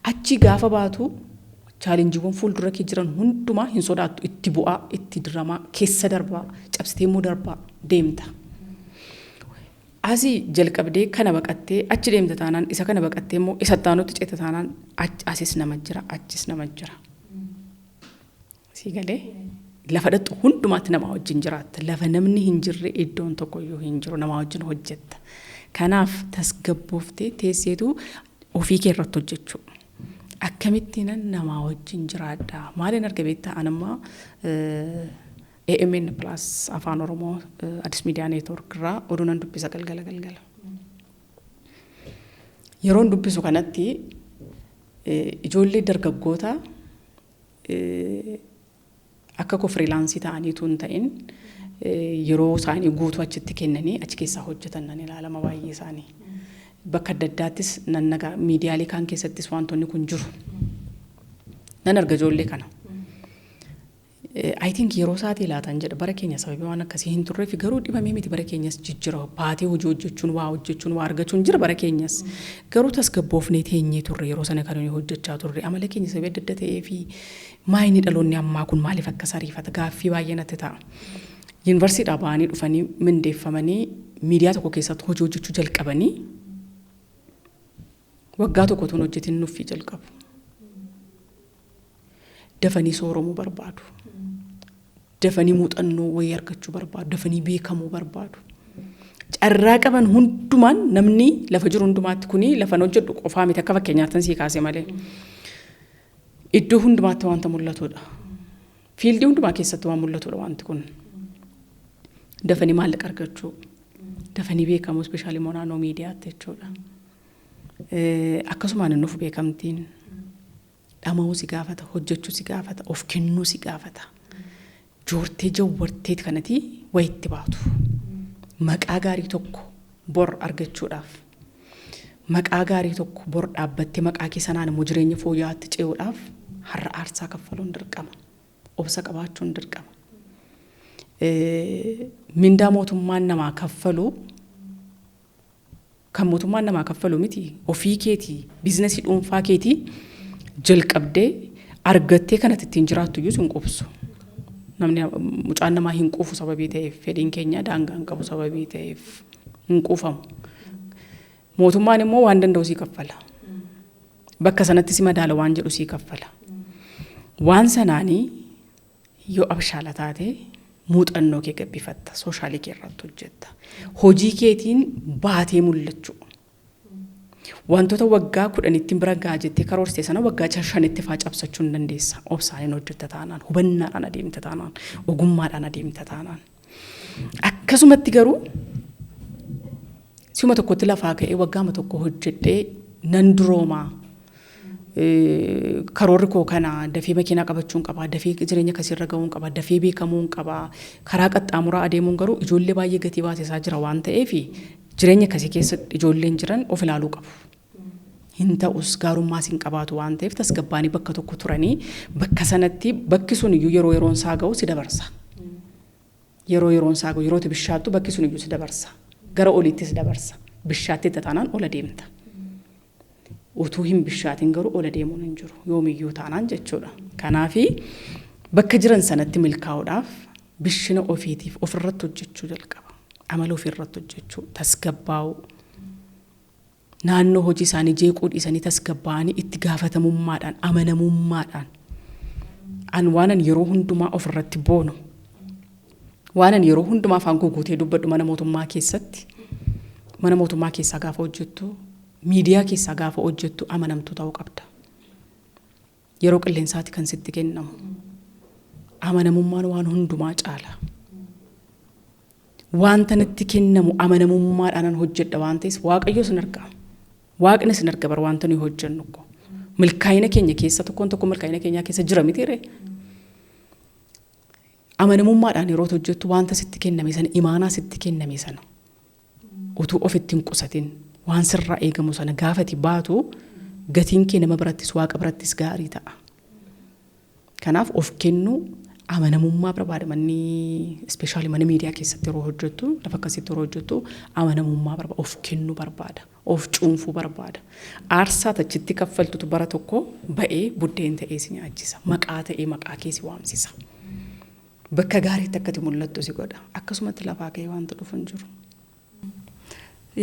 Achi gaafa baatu Challengeiiwwan fuuldura kee jiran hundumaa hin sodaattu, itti bu'aa, itti diramaa, keessa darbaa, cabsitee immoo darbaa deemta. Asii jalqabdee kana baqattee achi deemta taanaan, isa kana baqattee immoo isa taanutti ceeta taanaan, asis nama jira, achis nama jira. Sii galee? Lafa dhaqxu hundumaatti nama wajjin jiraatta. Lafa namni hin jirre iddoon tokkoyyuu hin jiru, nama wajjin hojjetta. Kanaaf tasgabbooftee teesseetu ofii kee irratti hojjechuu. Akkamittiinan namaa wajjin jiraadha? Maaliin arga beektaa? Anammaa AMN Plus Afaan Oromoo, Addis Media Network irraa oduu nan dubbisa galgala galgala. Yeroon dubbisu kanatti ijoollee dargaggoota akka koo freelance ta'aniitu hin ta'in, yeroo isaanii guutuu achitti kennanii achi keessaa hojjetan nan ilaalama baay'ee isaanii. Bakka adda addaattis nan nagaa, miidiyaalee kaan keessattis wantoonni kun jiru. Nan arga ijoollee kana. I think yeroo isaatii laatan jedha. Bara keenya sababii waan akkasii hin turreef garuu dhibamee miti. Bara keenyas jijjira baatee hojii hojjechuun, waa hojjechuun, waa argachuun jira bara keenyas. Garuu tasgabboofnee teenyee turre yeroo sana kan nuyi hojjechaa turre. Amala keenya sababii adda adda ta'ee fi maayini dhaloonni ammaa kun maaliif akka sariifata gaaffii baay'ee natti ta'a. Yuunivarsiitiidhaa ba'anii dhufanii mindeeffamanii miidiyaa tokko keessatti hojii hojjechuu jalqabanii waggaa tokko tuun hojjetin nuffii jalqabu. Dafanii sooromuu barbaadu. Dafanii muuxannoo wayii argachuu barbaadu. Dafanii beekamuu barbaadu. Carraa qaban hundumaan namni lafa jiru hundumaatti, kuni lafan hojjedhu qofaa miti, akka fakkeenyaatti sii kaase malee. Iddoo hundumaatti wanta mul'atudha. Field hundumaa keessatti waan mul'atudha wanti kun. Dafanii maallaqa argachuu, dafanii beekamuu, especially immoo naannoo miidiyaatti jechuudha. Akkasumaan inni nuuf beekamtiin dhama'uu si gaafata, hojjechuu si gaafata, of kennuu si gaafata. Joortee jawwartee kanatti wayitti baatu. Maqaa gaarii tokko bor argachuudhaaf, maqaa gaarii tokko bor dhaabbattee maqaa kee sanaan immoo jireenya fooyya'aatti ce'uudhaaf har'a aarsaa kaffaluun dirqama. Obsa qabaachuun dirqama. Mindaa mootummaan namaa kaffalu, kan mootummaan namaa kaffalu miti, ofii keetii business dhuunfaa keetii jalqabdee argattee kanatti ittiin jiraattu iyyuu sin qubsu. Namni mucaan namaa hin quufu sababii ta'eef, fedhiin keenya daangaa hin qabu sababii ta'eef hin quufamu. Mootummaan immoo waan danda'u sii kaffala. Bakka sanatti si madaala waan jedhu sii kaffala. Waan sanaanii yoo abshaala taate muuxannoo kee gabbifatta, social kee irratti hojjetta. Hojii keetiin baatee mul'achuu. Wantoota waggaa 10tti bira gahaa jettee karoorsite sana waggaa 5tti faa cabsachuu hin dandeessa. Obsaan hojjetta taanaan, hubannaadhaan adeemta taanaan, ogummaadhaan adeemta taanaan. Akkasumatti garuu si'uma tokkotti lafaa ka'ee waggaama tokko hojjedhee nan duroomaa. Karoorri koo kana, dafee makiinaa qabachuun qaba, dafee jireenya akkasiirra gahuun qaba, dafee beekamuun qaba. Karaa qaxxaamuraa adeemuun garuu ijoollee baay'ee gatii baasisaa jira waan ta'eef, jireenya akkasii keessa ijoolleen jiran of ilaaluu qabu. Hin ta'us, gaarummaas hin qabaatu waan ta'eef, tasgabbaanii bakka tokko turanii bakka sanatti bakki sun iyyuu yeroo yeroon isaa ga'u si dabarsa. Yeroo yeroon isaa ga'u, yeroo itti bishaattu bakki sun iyyuu si dabarsa. Gara oliitti si dabarsa. Bishaatti itti taanaan ola deemta. Utuu hin bishaatin garuu ola deemuun hin jiru. Yoomiyyuu taanaan jechuudha. Kanaafi bakka jiran sanatti milkaa'uudhaaf bishina ofiitiif ofirratti hojjechuu jalqaba. Amala ofiirratti hojjechuu, tasgabbaa'uu. Naannoo hojii isaanii jeequu dhiisanii tasgabbaa'anii itti gaafatamummaadhaan, amanamummaadhaan. An waanan yeroo hundumaa ofirratti boonu, waanan yeroo hundumaa afaan koo guutee dubbadhu, mana mootummaa keessatti, mana mootummaa keessaa gaafa hojjettu, miidiyaa keessaa gaafa hojjettu amanamtuu ta'uu qabda. Yeroo qilleensaati kan sitti kennamu. Amanamummaan waan hundumaa caala. Wanta natti kennamu amanamummaadhaan hojjedha waan ta'eef Waaqayyo sin arga. Waaqni sin arga bar wanta nuyi hojjennu ko. Milkaa'ina keenya keessa, tokkoon tokko milkaa'ina keenyaa keessa jira mitiiree? Amanamummaadhaan yeroo hojjettu wanta sitti kenname sana, imaanaa sitti kenname sana utuu ofitti hin qusatin waan sirraa eegamu sana gaafati baatu, gatiin kee nama birattis Waaqa birattis gaarii ta'a. Kanaaf of kennuu, Amanamummaa barbaada manni, especially mana miidiyaa keessatti yeroo hojjettu, lafa akkasitti yeroo hojjettu amanamummaa barbaada, of kennuu barbaada, of cuunfuu barbaada. Aarsaa achitti kaffaltutu bara tokko ba'ee buddeen ta'ee si nyaachisa. Maqaa ta'ee maqaa kee si waamsisa. Bakka gaariitti akkati mul'attu si godha. Akkasumatti lafaa ka'ee wanta dhufu hin jiru.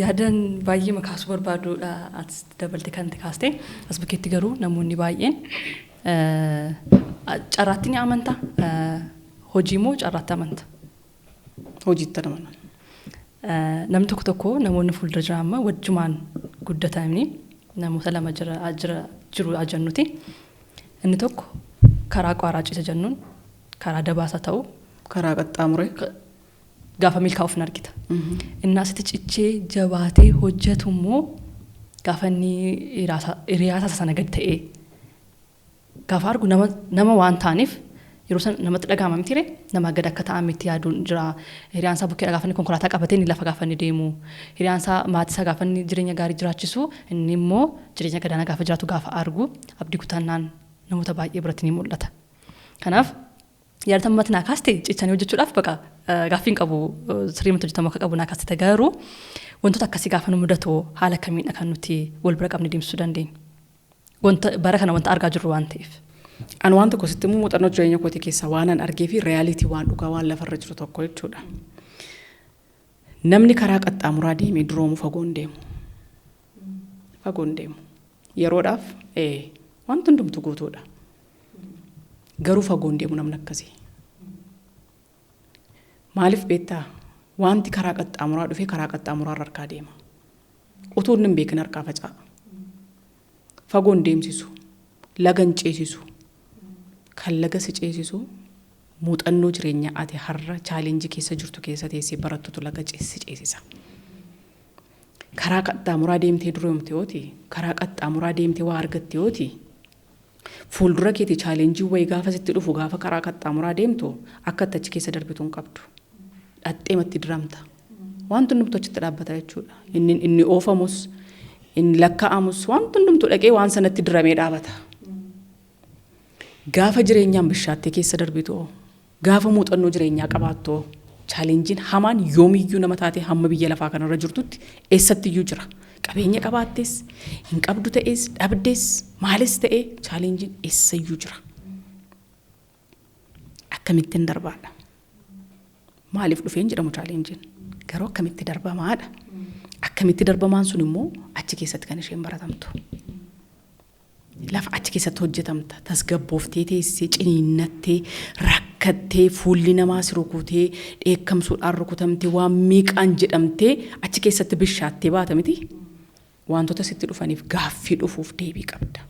Yaadan baay'ee makaasuu barbaaduudha as dabalte kan itti kaaste. As bukkeetti garuu namoonni baay'een carraatti ni amantaa? Hojii moo carraatti amanta? Hojiitti amana. Namni tokko tokko, namoonni fuuldura jiran amma wajjumaan guddatanii namoota lama jira jira jiru jennuti. Inni tokko karaa qaaraa ciisa jennuun, karaa dabaasa ta'u Karaa qaxxaamuree. Gaafa milkaa'uuf hin argita. Inni asitti cichee jabaatee hojjetu immoo gaafa inni hiriyaasa sana gadi ta'ee gaafa argu nama waan ta'aniif yeroo sana namatti dhaga'ama miti, nama gad akka ta'an miti yaaduun jira. Hiriyaan isaa bukkeedha gaafa inni konkolaataa qabatee inni lafa gaafa inni deemu. Hiriyaan isaa maatii isaa gaafa inni jireenya gaarii jiraachisu, inni immoo jireenya gadaanaa gaafa jiraatu gaafa argu abdii kutannaan namoota baay'ee biratti ni mul'ata. Kanaaf yaada ammatti naa kaaste, cichanii hojjechuudhaaf baqa gaaffiin qabu, sirriimatti hojjetamu akka qabu naa kaaste. Garuu wantoota akkasii gaafa nu mudatu haala kamiidha kan nuti wal bira qabne deemsisuu dandeenyu? Wanta bara kana wanta argaa jirru waan ta'eef. Ani waan tokko sitti immoo, muuxannoo jireenya kootii keessaa waan an argee fi reality, waan dhugaa, waan lafarra jiru tokko jechuudha. Namni karaa qaxxaamuraa deemee duroomu fagoon deemu. Fagoon deemu. Yeroodhaaf wanti hundumtu guutuudha. Garuu fagoon deemu namni akkasii. Maaliif beektaa? Wanti karaa qaxxaamuraa dhufee karaa qaxxaamuraa harkaa deema. Utuu inni hin beekin harkaa faca'a. Fagoon deemsisu. Laga hin ceesisu. Kan laga si ceesisu muuxannoo jireenyaa ati har'a challenge keessa jirtu keessa teessee barattutu laga si ceesisa. Karaa qaxxaamuraa deemtee duroomte yooti, karaa qaxxaamuraa deemtee waa argatte yooti, fuuldura keetii challenge wayii gaafa sitti dhufu, gaafa karaa qaxxaamuraa deemtu akka itti achi keessa darbitu hin qabdu. Dhaxxeematti diramta. Wanti hundumtu achitti dhaabbata jechuudha. Inni oofamus, inni lakkaa'amus, wanti hundumtu dhaqee waan sanatti diramee dhaabata. Gaafa jireenyaan bishaattee keessa darbitu, gaafa muuxannoo jireenyaa qabaattu, challengeiin hamaan yoomiyyuu nama taatee hamma biyya lafaa kanarra jirtutti eessattiyyuu jira. Qabeenya qabaattes, hin qabdu ta'es, dhabdes, maalis ta'e challengeiin eessayyuu jira. Akkamittiin darbaadha? Maaliif dhufeen jedhamu challengeiin? Garuu akkamitti darbamaadha? Akkamitti darbamaan sun immoo achi keessatti kan isheen baratamtu. Lafa achi keessatti hojjetamta. Tasgabbooftee teessee, ciniinnattee, rakkattee, fuulli namaa si rukutee, dheekkamsuudhaan rukutamtee, waan meeqaan jedhamtee achi keessatti bishaattee baata miti. Wantoota sitti dhufaniif gaaffii dhufuuf deebii qabda.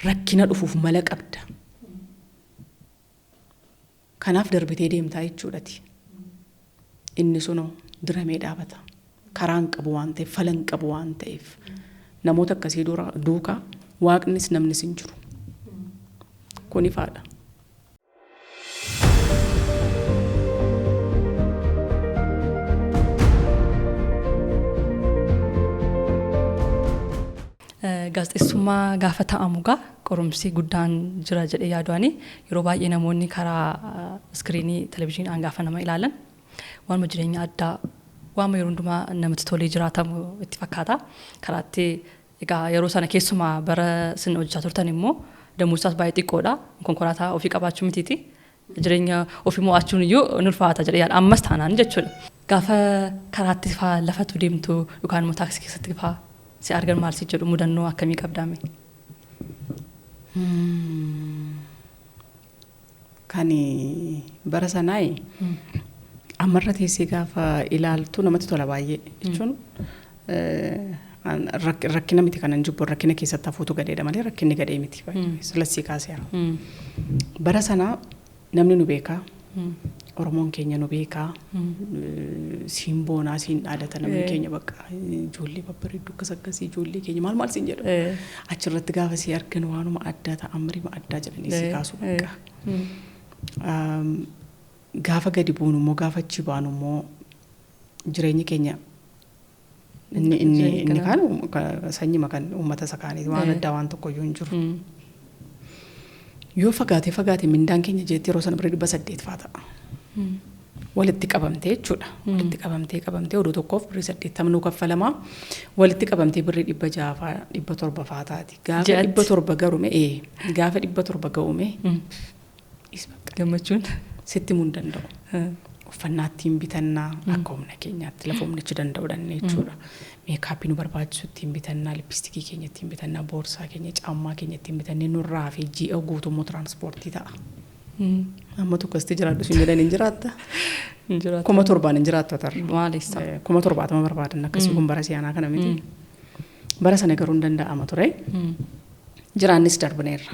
Rakkina dhufuuf mala qabda. Kanaaf darbitee deemtaa jechuudhati. Inni sunoo diramee dhaabata. Karaan qabu waan ta'eef, falan qabu waan ta'eef. Namoota akkasii dura duukaa waaqnis namnis hin jiru. Kun ifaadha. Gaazexeessummaa gaafa ta'amu gaa qorumsi guddaan jira jedhee yaaduani. Yeroo baay'ee namoonni karaa screen televizyiinaan gaafa nama ilaalan waanuma jireenya addaa, waanuma yeroo hundumaa namatti tolee jiraatamu itti fakkaata. Karaatti egaa yeroo sana keessumaa bara isin hojjechaa turtan immoo damuusaas baay'ee xiqqoodha. Konkolaataa ofii qabaachuu mitiiti. Jireenya ofii mo'achuun iyyuu ni ulfaata jedhee yaada. Ammas taanaan jechuudha. Gaafa karaatti faa lafatu deemtu yookaan immoo taaksii keessatti faa si argan maal si jedhu? Mudannoo akkamii qabdaame? Kan bara sanaa ammarra teessee gaafa ilaaltu namatti tola baay'ee jechuun rakkina miti kanan jibbu, rakkina keessatti hafuutu gadheedha malee rakkinni gadhee miti, silassii kaaseera. Bara sanaa namni nu beekaa, Oromoon keenya nu beekaa, siin boonaa, siin dhaadata namni keenya, bakka ijoollee babbareedduu akkas akkasii, ijoollee keenya maal maal siin jedhu. Achirratti gaafa si argan waanuma addaa ta'an addaa jedhanii si kaasu bakka. Gaafa gadi buunu immoo, gaafa achi baanu immoo jireenyi keenya inni kaan sanyima kan uummata isa kaaniiti, waan addaa waan tokko iyyuu hin jiru. Yoo fagaatee fagaate mindaan keenya jeetti yeroo sana birrii 800 faa ta'a. Walitti qabamtee jechuudha. Walitti qabamtee qabamtee oduu tokkoof birrii 80 nuu kaffalamaa. Walitti qabamtee birrii 600 faa, 700 faa taati. Gaafa 700 garume gaafa 700 ga'ume gammachuun sitti himuu hin danda'u. Uffannaa ittiin bitannaa akka humna keenyaatti lafa humnichi danda'u dhanne jechuudha. Makeup nu barbaachisu ittiin bitannaa, lipstick keenya ittiin bitannaa, boorsaa keenya, caammaa keenya ittiin bitannee nurraa fi ji'a guutummoo tiraanspoortii ta'a. Amma tokkosti jiraadhu siin jedhan hin jiraatta. 7,000n hin jiraattu atarra. Maalessa? 70,000 barbaadan akkasii kun bara siyaanaa kana miti. Bara sana garuu hin danda'ama ture. Jiraannis darbineerra.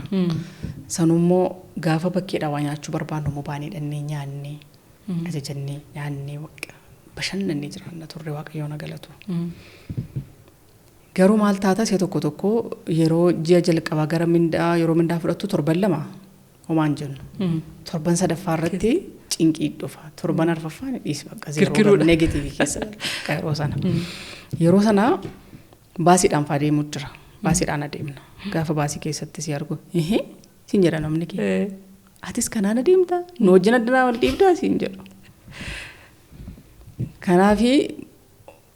Sanummoo gaafa bakkeedhaa waa nyaachuu barbaannu immoo baanee dhannee nyaannee, ajajannee nyaannee, bashannannee jiraanna turre, Waaqayyoon galatu. Garuu maal taata, si'a tokko tokko yeroo ji'a jalqabaa gara mindaa, yeroo mindaa fudhattu torban 2 homaan jennu. Torban sadaffaa irratti cinqii dhufa. Torban arfaffaan dhiis, bakka zero negative keessa yeroo sana. Yeroo sana baasiidhaan faa deemuu jira. Baasiidhaan adeemna. Gaafa baasii keessatti si argu, "Ihee," siin jedha namni kee. "Atis kanaan adeemtaa? Nu wajjin addanaa wal dhiibdaa?" siin jedhu. Kanaafi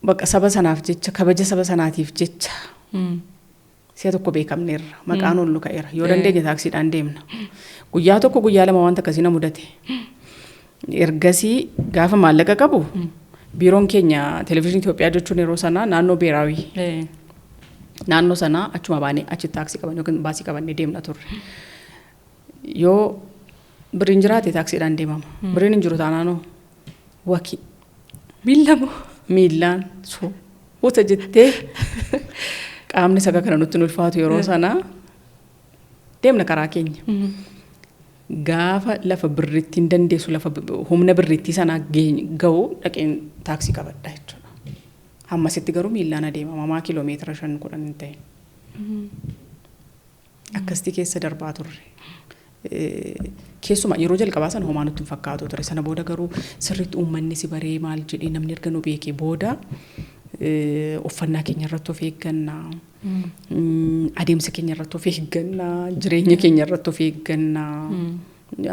bakka saba sanaaf jecha, kabaja saba sanaatiif jecha si'a tokko beekamneerra. Maqaan ol nu ka'eera. Yoo dandeenye taaksiidhaan deemna. Guyyaa tokko, guyyaa 2 wanta akkasii na mudate. Ergasii gaafa maallaqa qabu, biiroon keenya Televezyiinii Itoophiyaa jechuun yeroo sanaa naannoo Beeraawii. Naannoo sanaa achuma baanee achi taaksii qabanne yookiin baasii qabannee deemna turre. Yoo birriin jiraate taaksiidhaan deemama. Birriin hin jiru taanaanoo wakii. Miilla moo? Miillaan suuta jettee, qaamni saga kana nutti ulfaatu yeroo sanaa, deemna karaa keenya. Gaafa lafa birriitti hin dandeessu, lafa humna birrittii sanaa ga'u dhaqeen taaksii qabadha jechuudha. Hammasitti garuu miillaan adeemama mamaa kiiloomeetira 5 10 hin ta'in. Akkasitti keessa darbaa turre. Keessumaa yeroo jalqabaa sana homaa nutti hin fakkaatu ture. Sana booda garuu sirriitti uummanni si baree, maal jedhee, namni erga nu beekee booda uffannaa keenya irratti of eeggannaa. Adeemsa keenya irratti of eeggannaa. Jireenya keenya irratti of eeggannaa.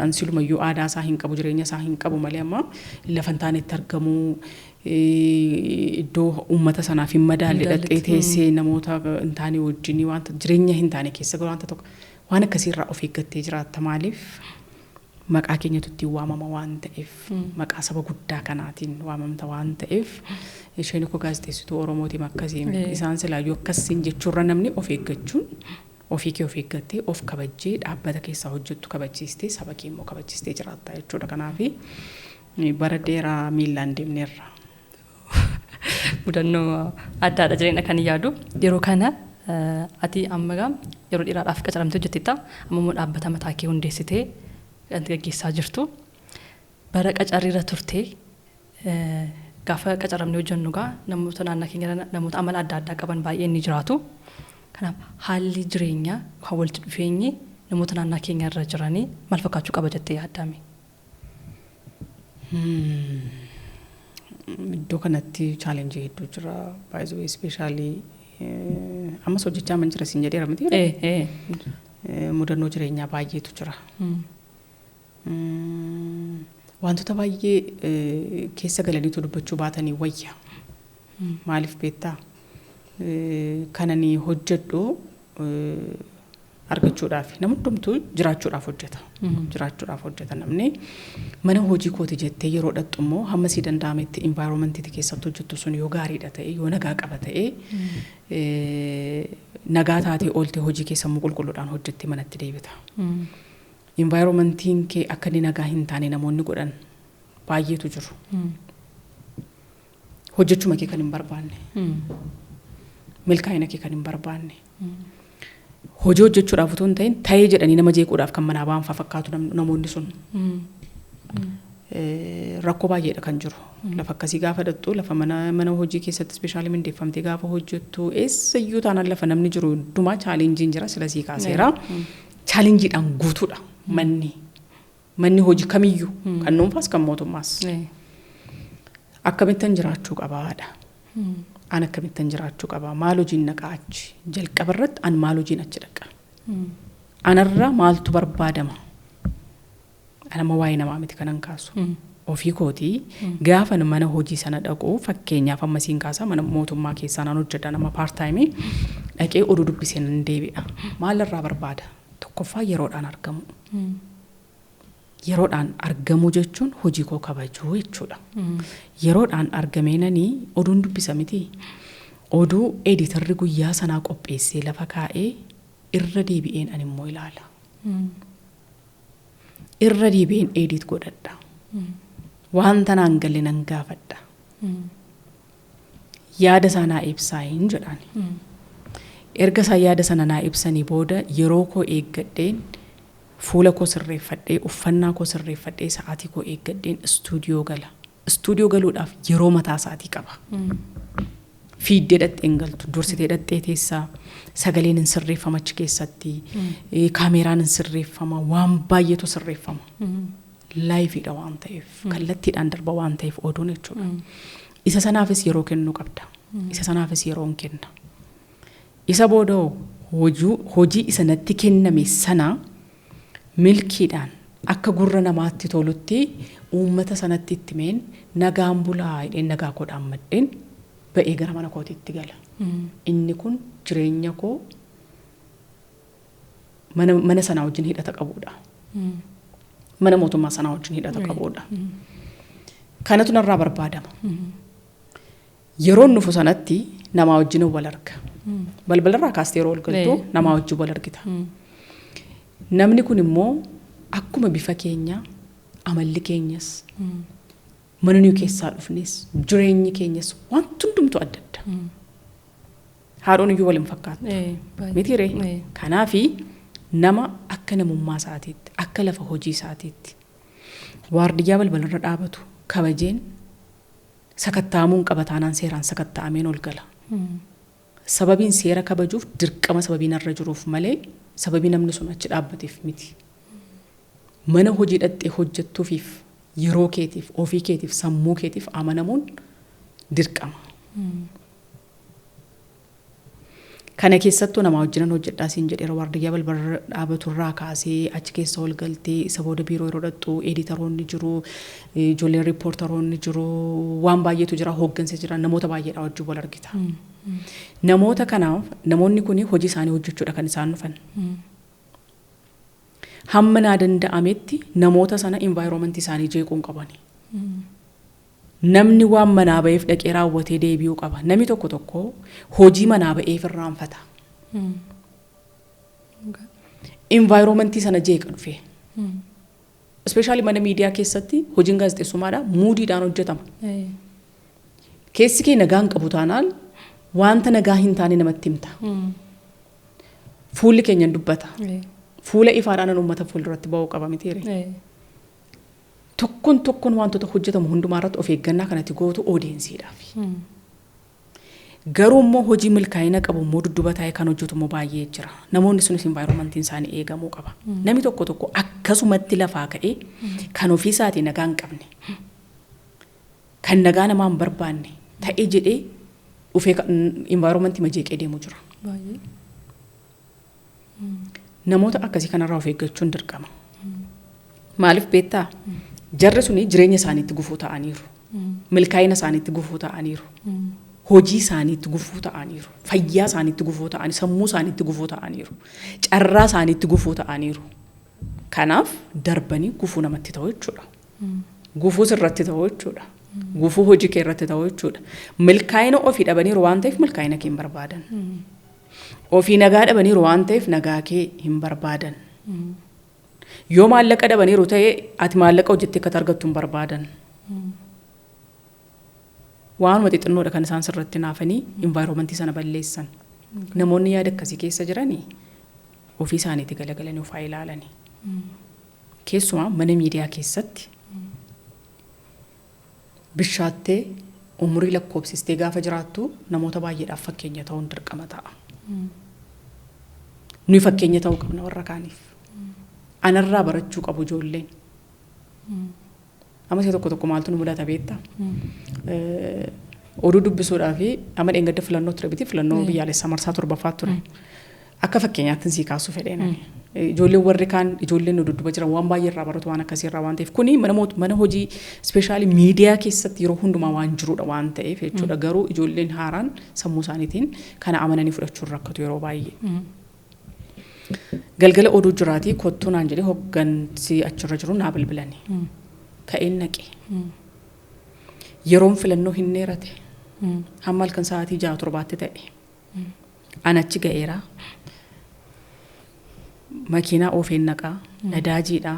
Ansilumayyuu aadaa isaa hin qabu, jireenya isaa hin qabu malee, amma lafa hin taanetti argamuu, iddoo uummata sanaaf hin madaalle dhaqxee teessee namoota hin taane wajjin wanta jireenya hin taane keessa wanta tokko waan akkasiirraa of eeggattee jiraatta. Maaliif? Maqaa keenyatu ittiin waamama waan ta'eef, maqaa saba guddaa kanaatiin waamamta waan ta'eef, isheen koo gaazexeessituu Oromootiin akkasiin isaan silaayyuu akkasiin jechuurra namni of eeggachuun, ofii kee of eeggattee, of kabajjee, dhaabbata keessaa hojjettu kabachiistee, saba kee immoo kabachiistee jiraatta jechuudha. Kanaaf bara dheeraa miillaan deemneerra. Mudannoo addaadha jireenya kan yaadu. Yeroo kana ati amma gaa yeroo dheeraadhaaf qacaramtee hojjetteetta. Amma immoo dhaabbata mataa kee hundeessitee kan gaggeessaa jirtu. Bara qacarriirra turtee, gaafa qacaramnee hojjennu gaa namoota naannoo keenya namoota amala adda addaa qaban baay'een ni jiraatu. Kanaaf haalli jireenyaa kan walitti dhufeenyi namoota naannoo keenya irra jiranii maal fakkaachuu qaba jettee yaaddame? Iddoo kanatti challenge hedduu jira. Baay'ee especially ammas hojjechaa man jira siin jedheera miti. Mudannoo jireenyaa baay'eetu jira. Wantoota baay'ee keessa galaniitu dubbachuu baatanii wayya. Maaliif beektaa? Kanani hojjedhu argachuudhaaf, nama hundumtuu jiraachuudhaaf hojjeta. Jiraachuudhaaf hojjeta namni. Mana hojii kooti jettee yeroo dhattu immoo hamma sii danda'ametti environmentii keessatti hojjettu sun yoo gaariidha ta'e, yoo nagaa qaba ta'e, nagaa taatee ooltee hojii keessa immoo qulqulluudhaan hojjettee manatti deebita. Environmentiin kee akka inni nagaa hin taane namoonni godhan baay'eetu jiru. Hojjechuma kee kan hin barbaanne. Milkaa'ina kee kan hin barbaanne. Hojii hojjechuudhaaf utuu hin ta'in ta'ee jedhanii nama jeequudhaaf kan manaa ba'an fakkaatu namoonni sun. Rakkoo baay'eedha kan jiru. Lafa akkasii gaafa dhattu, lafa mana hojii keessatti especially mindeeffamtee gaafa hojjettu, eessayyuu taanaan lafa namni jiru hundumaa challengeiin jira, sila sii kaaseera. Challengeiidhaan guutuudha manni. Manni hojii kamiyyuu, kan dhuunfaas kan mootummaas. Akkamittan jiraachuu qabaadha. An akkamittan jiraachuu qabaa? Maal hojiin dhaqaa achi? Jalqaba irratti an maal hojiin achi dhaqa? Anarraa maaltu barbaadama? Anama waa'ee namaa miti kanan kaasu. Ofii kootii gaafa mana hojii sana dhaqu, fakkeenyaaf amma siin kaasa, mana mootummaa keessaa nan hojjedha, nama part-time dhaqee oduu dubbisee nan deebi'a. Maalirraa barbaada? Tokkoffaa, yeroodhaan argamu. Yeroodhaan argamuu jechuun hojii koo kabajuu jechuudha. Yeroodhaan argameenanii oduun dubbisa miti. Oduu editorri guyyaa sanaa qopheessee lafa kaa'ee irra deebi'een ani immoo ilaala. Irra deebi'een edit godhadha. Wanta naan galle nan gaafadha. Yaada isaa naa ibsaa hin jedhaan. Erga isaan yaada sana naa ibsanii booda yeroo koo eeggadheen, fuula koo sirreeffadhee, uffannaa koo sirreeffadhee, sa'aatii koo eeggadheen istuudiyoo gala. Istuudiyoo galuudhaaf yeroo mataa isaatii qaba. Fiiddee dhattee hin galtu, dursitee dhattee teessaa, sagaleen hin sirreeffama achi keessatti, kaameeraan hin sirreeffama, waan baay'eetu sirreeffama. Liveiidha waan ta'eef, kallattiidhaan darba waan ta'eef oduun jechuudha. Isa sanaafis yeroo kennuu qabda. Isa sanaafis yeroo hin kenna. Isa booda hojii isa natti kenname sana milkiidhaan akka gurra namaatti tolutti uummata sanatti itti meen, nagaan bulaa jedheen, nagaa koo dhaammadheen ba'ee gara mana kootiitti gala. Inni kun jireenya koo mana sanaa wajjin hidhata qabudha. Mana mootummaa sanaa wajjin hidhata qabudha. Kanatu narraa barbaadama. Yeroon dhufu sanatti namaa wajjin wal arga. Balbalarraa kaastee yeroo ol galtu namaa wajjin wal argita. Namni kun immoo akkuma bifa keenyaa amalli keenyas, mana nuyi keessaa dhufnes, jireenyi keenyas, wanti hundumtu adda adda. Haadhoon iyyuu wal hin fakkaattu. Miti ree? Kanaafi nama akka namummaa isaatiitti, akka lafa hojii isaatiitti, waardiyyaa balbalarra dhaabatu kabajeen, sakatta'amuun qaba taanaan seeraan sakatta'ameen ol gala. Sababiin seera kabajuuf dirqama sababii narra jiruuf malee sababii namni sun achi dhaabbateef miti. Mana hojii dhattee hojjettuufiif yeroo keetiif, ofii keetiif, sammuu keetiif amanamuun dirqama. Kana keessattuu namaa wajjinan hojjedhaa siin jedheera. Waardiyyaa balbalarra dhaabaturraa kaasee achi keessa ol galtee, isa booda biiroo yeroo dhaqxu editoroonni jiru, ijoolleen reporteroonni jiru, waan baay'eetu jira, hooggansa jira, namoota baay'eedha wajjin wal argita. Namoota kanaaf namoonni kun hojii isaanii hojjechuudha kan isaan dhufan. Hamma naa danda'ametti namoota sana environmentii isaanii jeequu hin qabani. Namni waan manaa ba'eef dhaqee raawwatee deebi'uu qaba. Namni tokko tokko hojii manaa ba'eef irraanfata. Environmentii sana jeeqa dhufee. Especially mana miidiyaa keessatti hojiin gaazexeessummaadha moodiidhaan hojjetama. Keessi kee nagaa hin qabu taanaan wanta nagaa hin taane namatti himta. Fuulli keenya hin dubbata. Fuula ifaadhaan uummata fuulduratti ba'uu qaba mitiire. Tokkoon tokkoon wantoota hojjetamu hundumaa irratti of eeggannaa kanatti gootu audienceiidhaaf. Garuu immoo hojii milkaa'ina qabu immoo dudduuba taa'ee kan hojjetu immoo baay'ee jira. Namoonni sunis environmentiin isaanii eegamuu qaba. Namni tokko tokko akkasumatti lafaa ka'ee kan ofii isaatii nagaa hin qabne, kan nagaa namaa hin barbaanne ta'ee jedhee dhufee environmentii majeeqee deemu jira. Namoota akkasii kanarraa of eeggachuun dirqama. Maaliif beektaa? Jarri suni jireenya isaaniitti gufuu ta'aniiru. Milkaa'ina isaaniitti gufuu ta'aniiru. Hojii isaaniitti gufuu ta'aniiru. Fayyaa isaaniitti gufuu ta'anii, sammuu isaaniitti gufuu ta'aniiru. Carraa isaaniitti gufuu ta'aniiru. Kanaaf darbanii gufuu namatti ta'u jechuudha. Gufuu sirratti ta'u jechuudha. Gufuu hojii kee irratti ta'u jechuudha. Milkaa'ina ofii dhabaniiru waan ta'eef milkaa'ina kee hin barbaadan. Ofii nagaa dhabaniiru waan ta'eef nagaa kee hin barbaadan. Yoo maallaqa dhabaniiru ta'e ati maallaqa hojjettee akka argattu hin barbaadan. Waanuma xixinnoodha kan isaan sirratti naafanii environmentii sana balleessan. Namoonni yaada akkasii keessa jiranii ofii isaaniitti galagalanii of haa ilaalanii. Keessumaa mana miidiyaa keessatti bishaattee umurii lakkoofsistee gaafa jiraattu namoota baay'eedhaaf fakkeenya ta'uun dirqama ta'a. Nuyi fakkeenya ta'uu qabna warra kaaniif. Anarraa barachuu qabu ijoolleen. Amma isa tokko tokko maaltu nu mudata beektaa? Oduu dubbisuudhaa fi amma dheengadda filannoo ture biti, filannoo biyyaalessaa marsaa torbaffaa ture. Akka fakkeenyaatti sii kaasuu fedheen ani. Ijoolleen warri kaan, ijoolleen nu dudduuba jiran waan baay'ee irraa baratu waan akkasii irraa waan ta'eef, kuni mana hojii, especially miidiyaa keessatti yeroo hundumaa waan jirudha waan ta'eef jechuudha. Garuu ijoolleen haaraan sammuu isaaniitiin kana amananii fudhachuun rakkatu yeroo baay'ee. Galgala oduu jiraatii kottuu naan jedhee hoggansi achirra jiru naa bilbilani. Ka'een naqe. Yeroon filannoo hin dheerate. Hamma halkan sa'aatii 6 7tti ta'e. An achi ga'eera. Makiinaa oofeen naqaa, nadaajiidha,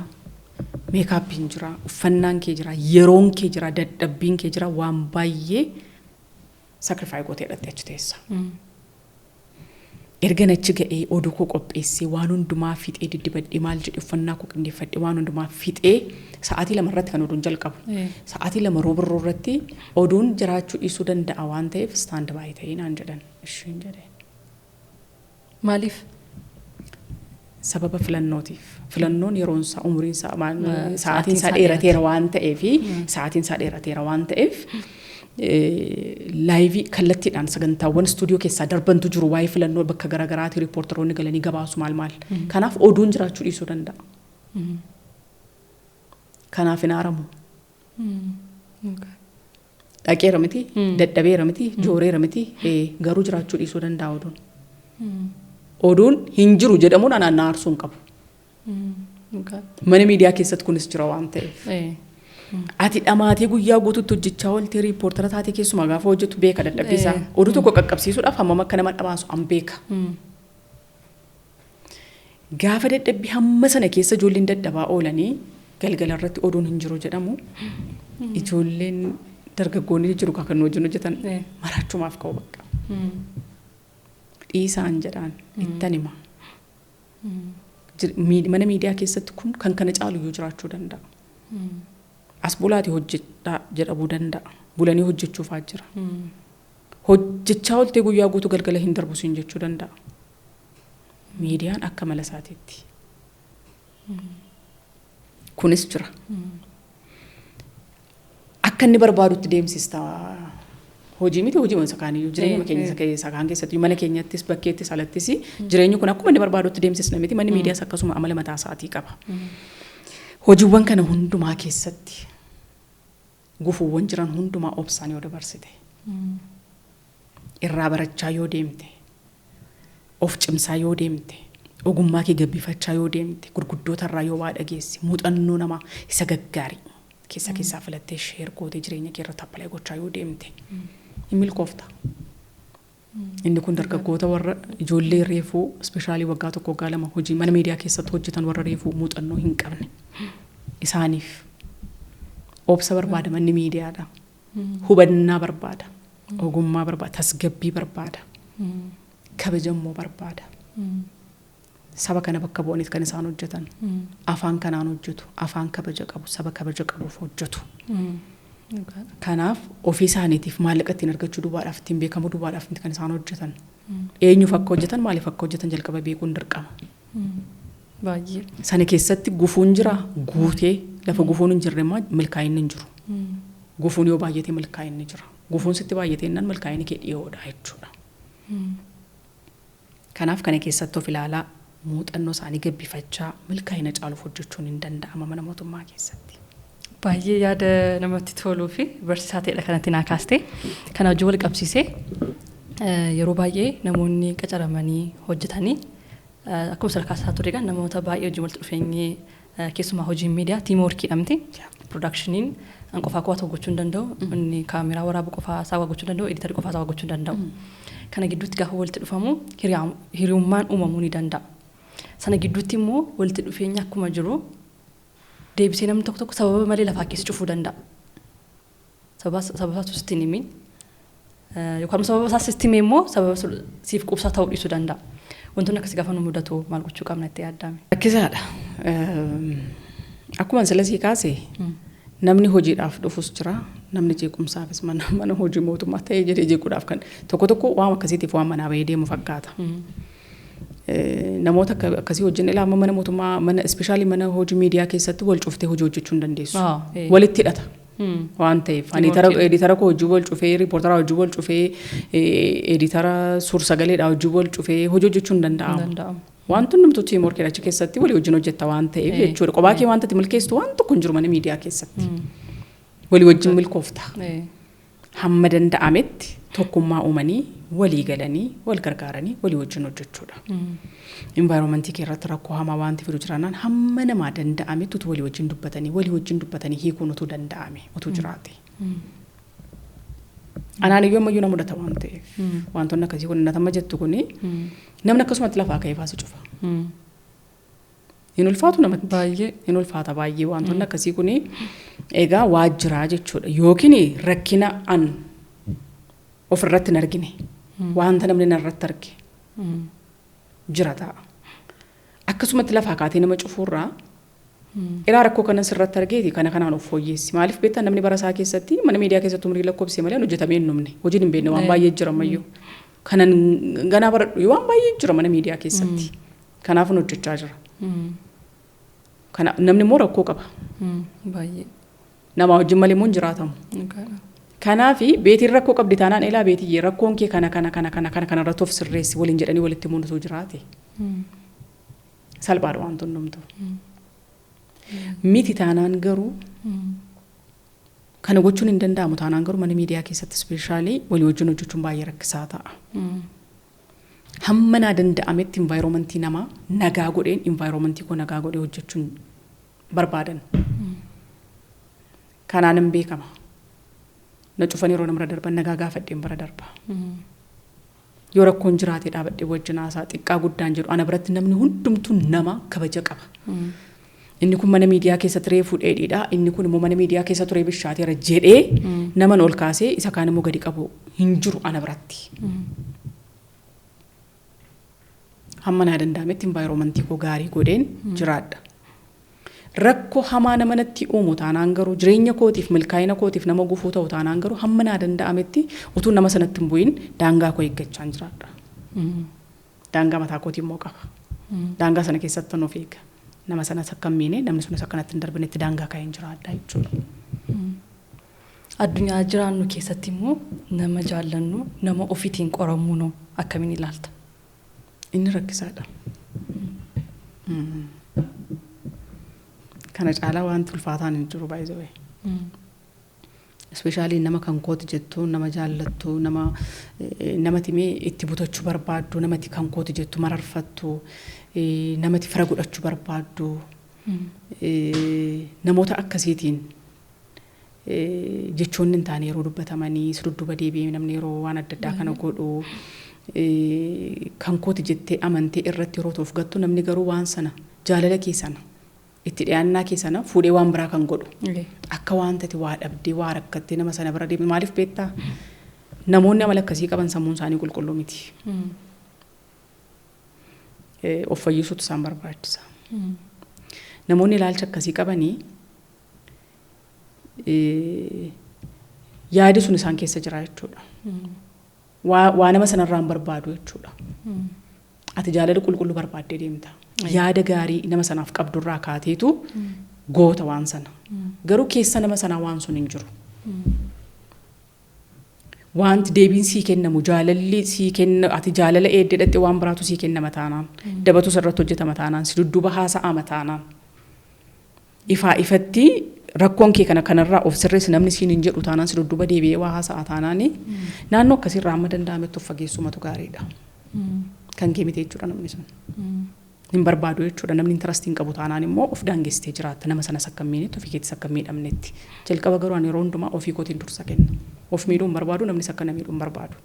makeupiin jira, uffannaan kee jira, yeroon kee jira, dadhabbiin kee jira, waan baay'ee sacrifice gootee hidhattee achi teessa. Ergan achi ga'ee oduu koo qopheessee, waan hundumaa fixee, diddibadhee, maal jedhe, uffannaa koo qindeeffadhee, waan hundumaa fixee, sa'aatii 2 irratti kan oduun jalqabu. Sa'aatii 2 roobirroo irratti oduun jiraachuu dhiisuu danda'a waan ta'eef stand by ta'ee naan jedhan. Ishiin jedhee. Maaliif? Sababa filannootiif. Filannoon yeroon isaa, umriin isaa, sa'aatiin isaa dheerateera waan ta'eef, sa'aatiin isaa dheerateera waan ta'eef, live kallattiidhaan sagantaawwan istuudiyoo keessaa darbantu jiru, waa'ee filannoo bakka garaagaraatti riippoortaroonni galanii gabaasu, maal maal. Kanaaf oduun jiraachuu dhiisuu danda'a. Kanaaf hin aaramu. Dhaqeera miti, dadhabeera miti, jooreera miti, garuu jiraachuu dhiisuu danda'a oduun. Oduun hin jiru jedhamuun anaan na aarsuu hin qabu. Mana miidiyaa keessatti kunis jira waan ta'eef. Ati dhamaatee guyyaa guutuutti hojjechaa ooltee, riippoortara taatee keessumaa gaafa hojjetu beeka dadhabbii isaa. Oduu tokko qaqqabsiisuudhaaf hammam akka nama dhamaasu an beeka. Gaafa dadhabbii hamma sana keessa ijoolleen dadhabaa oolanii galgala irratti oduun hin jiru jedhamu, ijoolleen dargaggoonni jiru kan nu wajjin hojjetan maraachumaaf ka'u bakka. Dhiisaan jedhaan ittan hima. Mana miidiyaa keessatti kun kan kana caalu iyyuu jiraachuu danda'a. As bulaati hojjedhaa jedhamuu danda'a. Bulanii hojjechuufaa jira. Hojjechaa ooltee guyyaa guutuu galgala hin darbu siin jechuu danda'a. Miidiyaan akka mala isaatiitti. Kunis jira. Akka inni barbaadutti deemsista. Hojii miti, hojii isa kaaniyyuu jireenya keenya isa kaan keessatti, mana keenyattis, bakkeettis, alattis jireenyi kun akkuma inni barbaadutti deemsisna miti, manni miidiyaas akkasuma amala mataa isaatii qaba. Hojiiwwan kana hundumaa keessatti gufuuwwan jiran hundumaa obsaan yoo dabarsite, irraa barachaa yoo deemte, of cimsaa yoo deemte, ogummaa kee gabbifachaa yoo deemte, gurguddoota irraa yoo waa dhageesse, muuxannoo namaa isa gaggaarii keessa keessaa filattee share gootee jireenya kee irratti apply gochaa yoo deemte, hin milkoofta. Inni kun dargaggoota warra ijoollee reefuu, especially waggaa 1 waggaa 2 hojii mana miidiyaa keessatti hojjetan, warra reefuu muuxannoo hin qabne, isaaniif obsa barbaada manni miidiyaadha. Hubannaa barbaada. Ogummaa barbaada. Tasgabbii barbaada. Kabajammoo barbaada. Saba kana bakka bu'aniit kan isaan hojjetan. Afaan kanaan hojjetu. Afaan kabaja qabu. Saba kabaja qabuuf hojjetu. Kanaaf ofii isaaniitiif maallaqa ittiin argachuu duwwaadhaaf, ittiin beekamuu duwwaadhaaf miti kan isaan hojjetan. Eenyuuf akka hojjetan, maaliif akka hojjetan jalqaba beekuun dirqama. Baay'ee. Sana keessatti gufuun jira guutee, lafa gufuun hin jirre immoo milkaa'inni hin jiru. Gufuun yoo baay'ate milkaa'inni jira. Gufuun sitti baay'ate jennaan milkaa'inni kee dhiyoodha jechuudha. Kanaaf kana keessatti of ilaalaa, muuxannoo isaanii gabbifachaa milkaa'ina caaluuf hojjechuun hin danda'ama mana mootummaa keessatti. Baay'ee yaada namatti toluu fi barsiisaa ta'edha kanatti naa kaaste. Kana wajjin wal qabsiisee, yeroo baay'ee namoonni qacaramanii hojjetanii akkuma sadarkaa isaa ture egaa namoota baay'ee wajjin walitti dhufeenyi, keessumaa hojiin miidiyaa team workiidha miti. Productioniin an qofaa koo tokko gochuu hin danda'u. Inni kaameraa waraabu qofaa isaa waa gochuu hin danda'u. Editorii qofaa isaa waa gochuu hin danda'u. Kana gidduutti gaafa walitti dhufamu hiriyummaan uumamuu ni danda'a. Sana gidduutti immoo walitti dhufeenya akkuma jiru deebisee namni tokko tokko sababa malee lafaa keessa cufuu danda'a. Sababa isaatu sitti hin himin. Yookaan sababa isaa sitti himee immoo sababa siif quubsaa ta'uu dhiisuu danda'a. Wantoonni akkasii gaafa nu mudatu maal gochuu qabna itti yaadame? Rakkisaadha. Akkuma sila sii kaase, namni hojiidhaaf dhufus jira. Namni jeequmsaafis mana hojii mootummaa ta'ee jedhee jeequudhaaf kan tokko tokko waan akkasiitiif waan manaa bahee deemu fakkaata. Namoota akkasii wajjin ilaa mana mootummaa, mana especially mana hojii miidiyaa keessatti wal cuftee hojii hojjechuu hin dandeessu. Walitti hidhata waan ta'eef ani editara koo hojii wal cufee, riippoortara hojii wal cufee, editara suur-sagaleedhaa hojii wal cufee hojii hojjechuu hin danda'amu. Wanti hundumtuu teamwork achi keessatti walii wajjin hojjetta waan ta'eef jechuudha. Kophaa kee wanta ati milkeessitu waan tokko hin jiru mana miidiyaa keessatti. Walii wajjin milkoofta. Hamma danda'ametti tokkummaa uumanii, walii galanii, wal gargaaranii, walii wajjin hojjechuudha. Environmentii kee irratti rakkoo hamaa wanti fidu jiraannaan, hamma namaa danda'ametti utuu walii wajjin dubbatanii hiikuun utuu danda'ame, utuu jiraate. Anaan iyyuu ammayyuu na mudata waan ta'eef, wantoonni akkasii kun natama jettu kuni, namni akkasumatti lafaa ka'ee faasa cufa. Hin ulfaatu namatti. Baay'ee. Hin ulfaata baay'ee. Wantoonni akkasii kuni egaa waajjiraa jechuudha. Yookiin rakkina an ofirratti hin argine, wanta namni narratti arge jira ta'a. Akkasumatti lafaa kaatee nama cufuurraa, iraa rakkoo kanan sirratti argeeti, kana kanaan of fooyyeessi. Maaliif beektaa, namni bara isaa keessatti mana miidiyaa keessatti umurii lakkoofsee malee hojjetamee hin dhumne. Hojiin hin beekne waan baay'ee jira ammayyuu. Kanan ganaa baradhu waan baay'ee jira mana miidiyaa keessatti. Kanaafun hojjechaa jira. Kana namni immoo rakkoo qaba. Baay'ee. Namaa wajjin malee immoo hin jiraatamu. Kanaafi beetiin rakkoo qabdi taanaan, "Elaa beetiyyee, rakkoon kee kana, kana, kana, kana, kana, kana irratti of sirreessi" waliin jedhanii walitti himuun osoo jiraate. Salphaadha waan hundumtu. Miti taanaan garuu, kana gochuun hin danda'amu taanaan garuu, mana miidiyaa keessatti especially walii wajjin hojjechuun baay'ee rakkisaa ta'a. Hamma naa danda'ametti environmentii namaa nagaa godheen, environmentii koo nagaa godhee hojjechuun barbaadan. Kanaan hin beekama. Na cufan yeroo namarra darban nagaa gaafadheen bara darba. Yoo rakkoon jiraate dhaabadhee wajjin haasaa. Xiqqaa guddaan jedhu, ana biratti namni hundumtuu nama kabaja qaba. Inni kun mana miidiyaa keessa turee fuudhee, inni kun immoo mana miidiyaa keessa turee bishaateera jedhee naman ol kaasee isa kaan immoo gadi qabu hin jiru ana biratti. Hamma naa danda'ametti environmentii koo gaarii godheen jiraadha. Rakkoo hamaa nama natti uumu taanaan garuu, jireenya kootiif, milkaa'ina kootiif nama gufuu ta'u taanaan garuu, hamma naa danda'ametti utuu nama sanatti hin bu'in daangaa koo eeggachaan jiraadha. Daangaa mataa kootii immoo qaba. Daangaa sana keessatti of eega. Nama sanas akka hin miine, namni sunis akka natti hin darbinetti daangaa kaa'een jiraadha jechuudha. Addunyaa jiraannu keessatti immoo nama jaallannu nama ofiitiin qoramuu noo akkamiin ilaalta? Inni rakkisaadha. Kana caalaa wanti ulfaataan hin jiru baay'ee. Especially nama kan kooti jettu, nama jaallattu, nama namati mee itti butachuu barbaaddu, namati kan kooti jettu mararfattu, namati fira godhachuu barbaaddu, namoota akkasiitiin jechoonni hin taane yeroo dubbatamanii, si dudduuba deebi'ee namni yeroo waan adda addaa kana godhu, kan kooti jettee amantee irratti yeroo of gattu, namni garuu waan sana, jaalala kee sana, itti dhiyaannaa kee sana fuudhee waan biraa kan godhu. Akka waan tati waa dhabdee, waa rakkattee nama sana bira deemte. Maaliif beektaa, namoonni amala akkasii qaban sammuun isaanii qulqulluu miti. Of fayyisuutu isaan barbaachisa. Namoonni ilaalcha akkasii qabanii, yaadi sun isaan keessa jira jechuudha. Waa nama sanarraa hin barbaadu jechuudha. Ati jaalala qulqulluu barbaaddee deemta. Yaada gaarii nama sanaaf qabdurraa kaateetu goota waan sana. Garuu keessa nama sanaa waan sun hin jiru. Wanti deebiin sii kennamu, jaalalli sii kenna, ati jaalala eeddee dhattee waan biraatu sii kennama taanaan, dabatu sirratti hojjetama taanaan, si dudduuba haasa'ama taanaan, ifaa ifatti rakkoon kee kana, kanarraa of sirreessi namni siin hin jedhu taanaan, si dudduuba deebi'ee waa haasa'a taanaan, naannoo akkasiirraa amma danda'ametti of fageessumatu gaariidha. Kan kee miti jechuudha namni sun. Hin barbaadu jechuudha. Namni interestii hin qabu taanaan immoo of daangessitee jiraatta, nama sanas akka hin miinetti, ofii keettis akka hin miidhamnetti. Jalqaba garuu ani yeroo hundumaa ofii kootiin dursa kenna. Of miidhuu hin barbaadu, namnis akka na miidhuu hin barbaadu.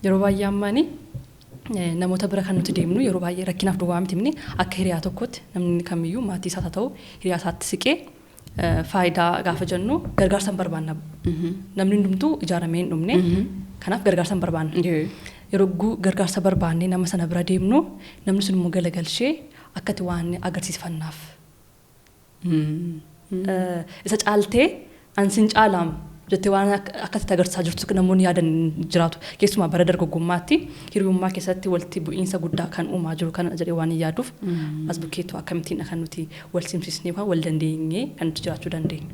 Yeroo baay'ee ammaani namoota bira kan nuti deemnu yeroo baay'ee rakkinaaf duwwaa miti, mini akka hiriyaa tokkotti namni kamiyyuu maatii isaas haa ta'u hiriyaa isaatti siqee faayidaa gaafa jennu gargaarsa hin barbaanna. Namni hundumtuu ijaaramee hin dhumne, kanaaf gargaarsa hin barbaanna. Yeroo gargaarsa barbaanne nama sana bira deemnu, namni sun immoo galagalshee akkati waan agarsiifannaaf. Isa caaltee ansin caalaam Hojjettee waan akkasitti agarsiisaa jirtu namoonni yaadan jiraatu. Keessumaa bara dargaggummaatti hiriyummaa keessatti walitti bu'iinsa guddaa kan uumaa jiru kana jedhee waan hin yaaduuf, as bukkeetu akkamittiin kan nuti wal simsiisnee yookaan wal dandeenyee kan nuti jiraachuu dandeenyu?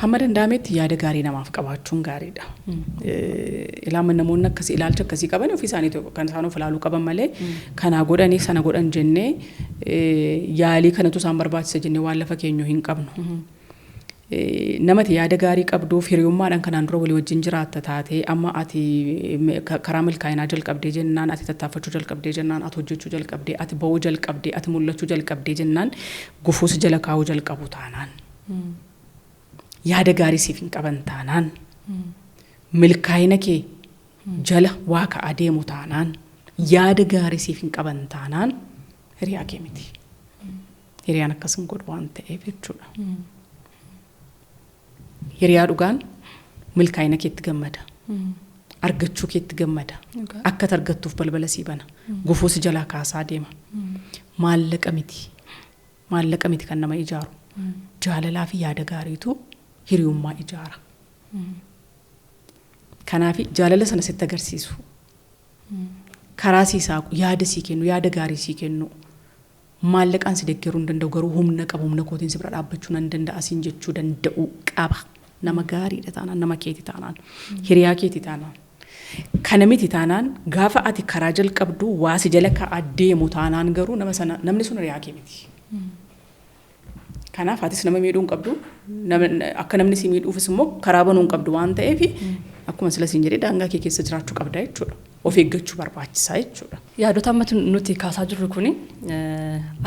Hamma danda'ametti yaada gaarii namaaf qabaachuun gaariidha. Ilaama namoonni akkasii ilaalcha akkasii qaban ofii isaanii kan isaan of ilaaluu qaban malee, kanaa godhanii sana godhan jennee, yaalii kanatu isaan barbaachisa jennee waan lafa keenyu hin qabnu. Namati yaada gaarii qabduuf hiriyummaadhaan kanaan dura walii wajjin jiraatta taatee, amma ati karaa milkaa'inaa jalqabdee jennaan, ati tattaaffachuu jalqabdee jennaan, ati hojjechuu jalqabdee, ati ba'uu jalqabdee, ati mul'achuu jalqabdee jennaan, gufuus jala kaa'uu jalqabu taanaan, yaada gaarii siif hin qaban taanaan, milkaa'ina kee jala waa ka'aa deemu taanaan, yaada gaarii siif hin qaban taanaan, hiriyaa kee miti. Hiriyaan akkas hin godhu waan ta'eef jechuudha. Hiriyaa dhugaan milkaa'ina keetti gammada. Argachuu keetti gammada. Akka ati argattuuf balbala sii bana. Gufuu si jalaa kaasaa deema. Maallaqa miti. Maallaqa miti kan nama ijaaru. Jaalalaa fi yaada gaariitu hiriyummaa ijaara. Kanaaf jaalala sana sitti agarsiisu. Karaa sii saaqu, yaada sii kennu, yaada gaarii sii kennu. Maallaqaan si deeggaruu hin danda'u, garuu humna qabu, humna kootiin si bira dhaabbachuu nan danda'a siin jechuu danda'u qaba. Nama gaariidha taanaan, nama keeti taanaan, hiriyaa keeti taanaan. Kana miti taanaan, gaafa ati karaa jalqabdu waa si jala ka'aa deemu taanaan garuu, nama sana, namni sun hiriyaa kee miti. Kanaaf atis nama miidhuu hin qabdu, akka namni si miidhuufis immoo karaa banuu hin qabdu waan ta'eef, akkuma sila siin jedhee, daangaa kee keessa jiraachuu qabda jechuudha. Of eeggachuu barbaachisaa jechuudha. Yaadota amma nuti kaasaa jirru kuni,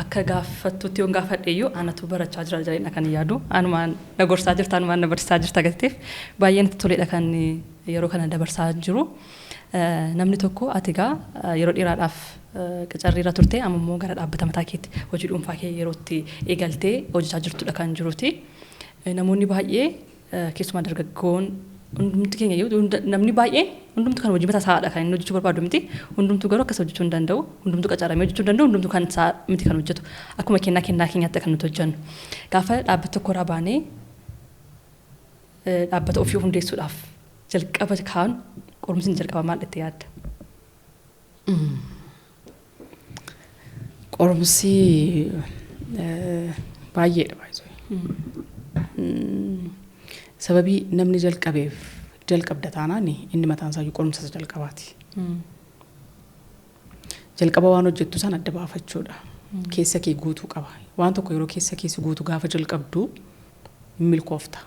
akka gaafattutti yoon gaafadhe iyyuu, anatu barachaa jira jedhee kan yaadu. Anumaan na gorsaa jirta, anumaan na barsiisaa jirta gateef baay'ee natti toledha kan yeroo kana dabarsaa jiru. Namni tokko, ati egaa yeroo dheeraadhaaf qacarriirra turte, amma immoo gara dhaabbata mataa keetti hojii dhuunfaa kee yerootti eegaltee hojjechaa jirtudha kan jiruti. Namoonni baay'ee, keessumaa dargaggoon, hundumti keenya iyyuu, namni baay'een hundumtu kan hojii mataa isaadha kan inni hojjechuu barbaadu miti. Hundumtu garuu akkas hojjechuu hin danda'u. Hundumtu qacaramee hojjechuu hin danda'u. Hundumtu kan isaa miti kan hojjetu. Akkuma kennaa kennaa keenyaatti kan nuti hojjennu. Gaafa dhaabbata tokko irraa baanee dhaabbata ofii hundeessuudhaaf jalqaba kaanu, qorumsi inni jalqaba maal itti yaadda? Qorumsi baay'eedha baay'ee. Sababii namni jalqabeef jalqabda taanaan, inni mataan isaayyuu qorumsa isa jalqabaati. Jalqaba waan hojjettu sana adda baafachuudha. Keessa kee guutuu qaba. Waan tokko yeroo keessa keessa guutuu gaafa jalqabdu hin milkoofta.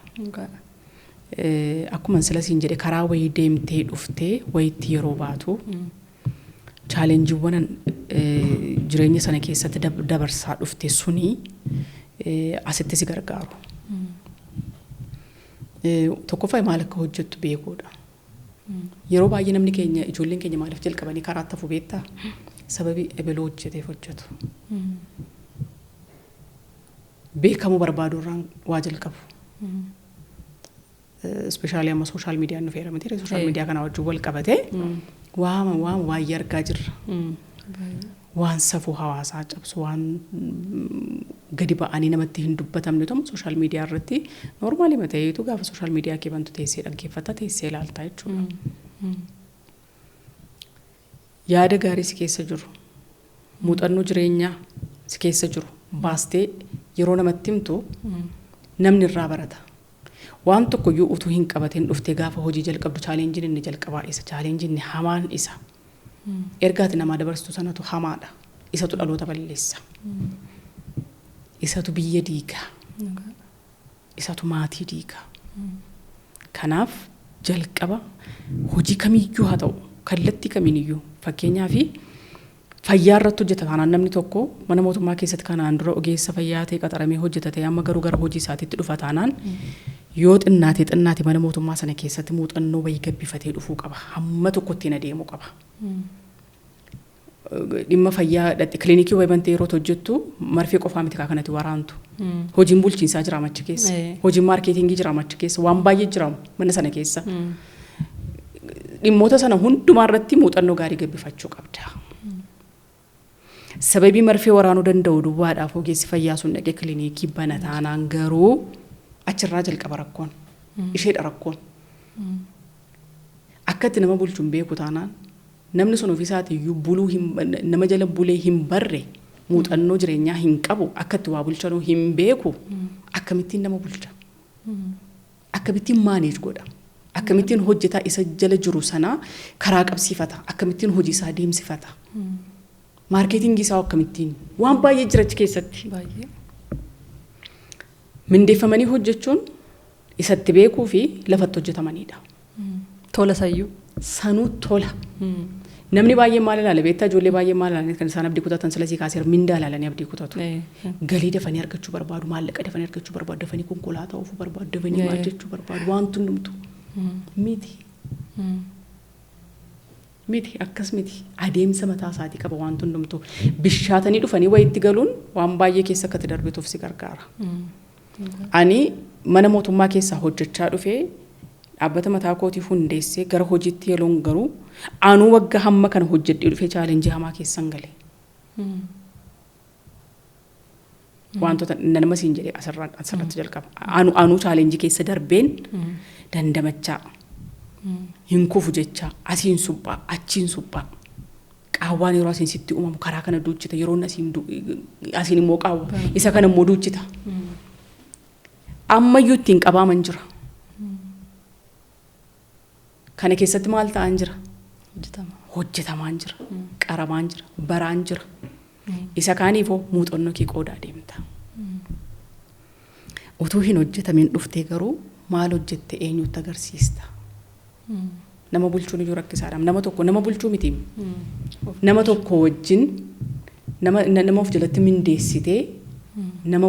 Akkuma sila siin jedhe, karaa wayii deemtee dhuftee wayitti yeroo baatu, challengeiiwwan jireenya sana keessatti dabarsaa dhufte suni asitti si gargaaru. Tokkoffaa, maal akka hojjettu beekuudha. Yeroo baay'ee namni keenya, ijoolleen keenya maaliif jalqabanii karaatti hafu beektaa? Sababii ebeloo hojjeteef hojjetu. Beekamuu barbaadu irraan waa jalqabu. Especially amma social mediaan dhufeera miti. Social media kana wajjin wal qabatee waama waan waayee argaa jirra. Waan safuu hawaasaa cabsu, waan gadi ba'anii namatti hin dubbatamne tomu social media irratti normal ta'eetu, gaafa social media kee bantu teessee dhaggeeffata, teessee ilaalta jechuudha. Yaada gaarii si keessa jiru, muuxannoo jireenyaa si keessa jiru baastee yeroo namatti himtu, namni irraa barata. Waan tokko iyyuu utuu hin qabatin dhuftee gaafa hojii jalqabdu, challengeiin inni jalqabaa isa, challengeiin inni hamaan isa. Ergaati namaa dabarsitu sanatu hamaadha. Isatu dhaloota balleessa. Isatu biyya diiga. Isatu maatii diiga. Kanaaf jalqaba hojii kamiyyuu haa ta'u, kallattii kamiiniyyuu, fakkeenyaaf fayyaa irratti hojjeta taanaan, namni tokko mana mootummaa keessatti kanaan dura ogeessa fayyaa ta'e qaxaramee hojjeta ta'e, amma garuu gara hojii isaatiitti dhufa taanaan, yoo xinnaate xinnaate mana mootummaa sana keessatti muuxannoo wayii gabbifatee dhufuu qaba. Hamma tokkotti hin adeemuu qaba. Dhimma fayyaa dhaqxe, kilinikii wayii bantee yeroo hojjettu, marfee qofaa miti kanatti waraantu. Hojiin bulchiinsaa jira achi keessa. Hojiin marketingii jira achi keessa. Waan baay'ee jira mana sana keessa. Dhimmoota sana hundumaa irratti muuxannoo gaarii gabbifachuu qabda. Sababii marfee waraanuu danda'u duwwaadhaaf ogeessi fayyaa sun dhaqee kilinikii bana taanaan garuu, achirraa jalqaba rakkoon. Isheedha rakkoon. Akka itti nama bulchu hin beeku taanaan, namni sun ofiisaatiiyyuu buluu nama jala bulee hin barre, muuxannoo jireenyaa hin qabu, akka itti waa bulchanuu hin beeku, akkamittiin nama bulcha? Akkamittiin manage godha? Akkamittiin hojjetaa isa jala jiru sanaa karaa qabsiifata? Akkamittiin hojii isaa deemsifata? Marketingii isaa akkamittiin? Waan baay'ee jira achi keessatti. Mindeeffamanii hojjechuun isatti beekuu fi lafatti hojjetamanidha. Tola sayyuu. Sanuu tola. Namni baay'een maal ilaala beektaa? Ijoollee baay'een maal ilaalanii kan isaan abdii kutatan? Sila sii kaaseera, mindaa ilaalanii abdii kutatu. Galii dafanii argachuu barbaadu, maallaqa dafanii argachuu barbaadu, dafanii konkolaataa oofuu barbaadu, dafanii maal jechuu barbaadu, waan hundumtu. Miti. Miti, akkas miti. Adeemsa mataa isaatii qaba waan hundumtu. Bishaatanii dhufanii wayitti galuun waan baay'ee keessa akka itti darbituuf si gargaara. Ani mana mootummaa keessaa hojjechaa dhufee dhaabbata mataa kootii hundeessee gara hojiitti yeroon garuu anuu waggaa hamma kana hojjedhee dhufee challenge hamaa keessan gale. Wantoota nama siin jedhee asirratti jalqaba. Anuu challenge keessa darbeen dandamachaa, hin kufu jechaa, asiin suphaa, achiin suphaa. Qaawwaan yeroo asiin sitti uumamu karaa kana duuchita, yeroo asiin immoo qaawwa isa kana immoo duuchita. Ammayyuu ittiin qabaaman jira. Kana keessatti maal ta'an jira? Hojjetamaan jira. Qaramaan jira. Baraan jira. Isa kaaniifoo muuxannoo kee qoodaa deemta. Utuu hin hojjetamin dhuftee garuu maal hojjette, eenyutti agarsiista? Nama bulchuun iyyuu rakkisaadha. Nama tokko nama bulchuu miti. Nama tokko wajjin nama of jalatti mindeessitee, nama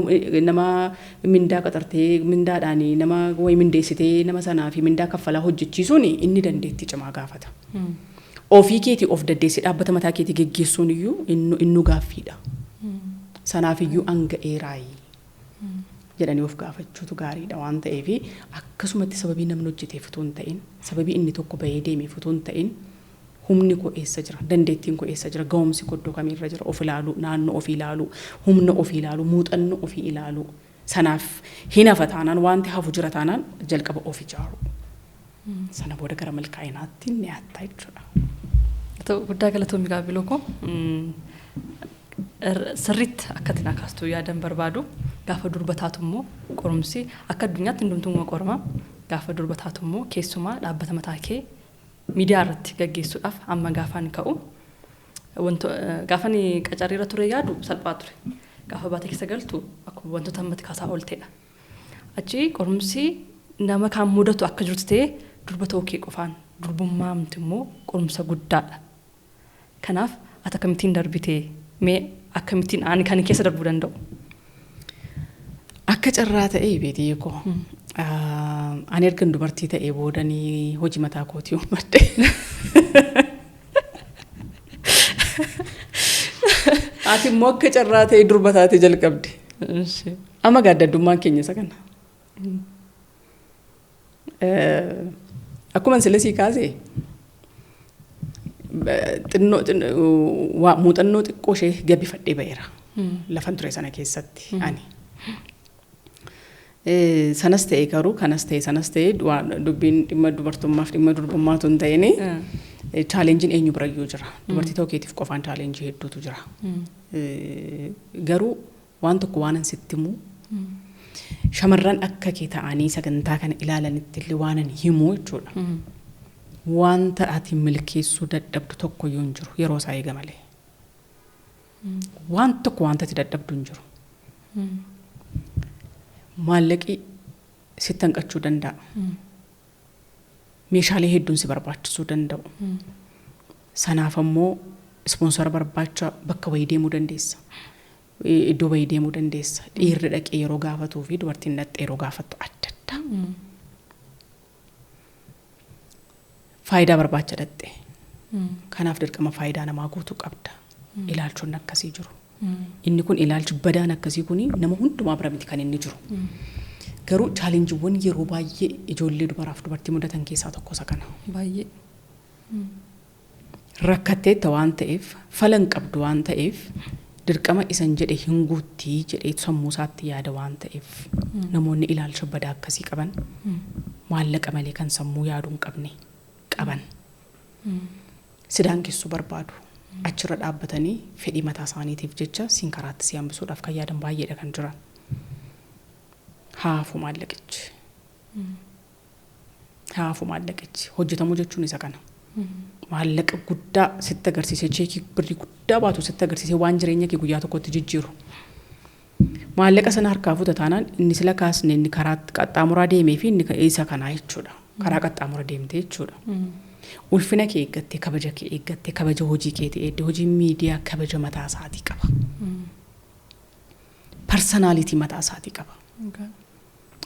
mindaa qaxartee, mindaadhaan nama wayi mindeessitee, nama sanaa fi mindaa kaffalaa hojjechiisuun inni dandeettii cimaa gaafata. Ofii keetii of dandeessee dhaabbata mataa keetii geggeessuun iyyuu innu gaaffiidha. Sanaaf iyyuu hanga'eeraayi jedhanii of gaafachuutu gaariidha waan ta'eef, akkasumatti sababii namni hojjeteef utuu hin ta'in, sababii inni tokko bahee deemeef utuu hin ta'in, humni koo eessa jira, dandeettiin koo eessa jira, ga'umsi koo iddoo kamiirra jira, of ilaaluu, naannoo ofii ilaaluu, humna ofii ilaaluu, muuxannoo ofii ilaaluu, sanaaf hin hafa taanaan, wanti hafu jira taanaan, jalqaba of ijaaru. Sana booda gara milkaa'inaatti ni dhiyaatta jechuudha. Ta'u, guddaa galatoomi Gaabiloo koo. Sirriitti akka itti kaastuu yaadan barbaadu, gaafa durba taatu immoo qorumsi akka addunyaatti hundumtuu qorama. Gaafa durba taatu immoo keessumaa dhaabbata mataa kee miidiyaa irratti gaggeessuudhaaf amma gaafaan ka'u gaafa qacarriirra ture yaadu salphaa ture. Gaafa baatee keessa galtu akkuma wantoota ammatti kaasaa ooltedha. Achi qorumsi nama kaan mudatu akka jirtu ta'ee, durba ta'uu kee qofaan durbummaamti immoo qorumsa guddaadha. Kanaaf ati akkamittiin darbitee, mee akkamittiin ani kan keessa darbuu danda'u? Akka carraa ta'ee beetii koo, ani ergan dubartii ta'ee boodanii hojii mataa kootii uummadhe. Ati immoo akka carraa ta'ee durba taatee jalqabde. Amma gaaddaddummaan keenya isa kana. Akkuma sila sii kaasee, xinnoo muuxannoo xiqqoo ishee gabbifadhee ba'eera. Lafan ture sana keessatti ani. Sanas ta'e garuu, kanas ta'e sanas ta'e, dubbiin dhimma dubartummaaf dhimma durbummaatu hin ta'in, challengeiin eenyu birayyuu jira. Dubartii ta'uu keetiif qofaan challenge hedduutu jira. Garuu waan tokko waanan sitti himu, shamarran akka kee ta'anii sagantaa kana ilaalanitti illee waanan himu jechuudha. Wanta ati milkeessuu dadhabdu tokko iyyuu hin jiru yeroo isaa eega malee. Waan tokko wanta ati dadhabdu hin jiru. Maallaqi sitti hanqachuu danda'a. Meeshaalee hedduun si barbaachisuu danda'u. Sanaaf ammoo sponsor barbaacha bakka wayii deemuu dandeessa. Iddoo wayii deemuu dandeessa. Dhiirri dhaqee yeroo gaafatuu fi dubartiin dhaqxee yeroo gaafattu adda adda. Faayidaa barbaacha dhaqxe. Kanaaf dirqama faayidaa namaa guutuu qabda. Ilaalchonni akkasii jiru. Inni kun, ilaalchi badaan akkasii kun nama hundumaa bira miti kan inni jiru. Garuu challengeiiwwan yeroo baay'ee ijoollee dubaraaf dubartii mudatan keessaa tokko isa kana. Baay'ee. Rakkatteetta waan ta'eef, fala hin qabdu waan ta'eef, dirqama isan jedhe hin guuttii jedhee sammuu isaatti yaada waan ta'eef, namoonni ilaalcha badaa akkasii qaban Maallaqa malee kan sammuu yaaduu hin qabne qaban. Si daangessuu barbaadu. Achirra dhaabbatanii fedhii mataa isaaniitiif jecha siin karaatti si hambisuudhaaf kan yaadan baay'eedha kan jiran. Haafu maallaqichi. Haafu maallaqichi. Hojjetamuu jechuun isa kana. Maallaqa guddaa sitti agarsiisee, cheekii birrii guddaa baatu sitti agarsiisee, waan jireenya kee guyyaa tokkotti jijjiiru. Maallaqa sana harkaa fuuta taanaan, inni sila kaasne, inni karaa qaxxaamuraa deemee fi inni isa kanaa jechuudha. Karaa qaxxaamura deemtee jechuudha. Ulfina kee eeggattee, kabaja kee eeggattee, kabaja hojii keetii eegdee, hojiin miidiyaa kabaja mataa isaatii qaba. Personality mataa isaatii qaba.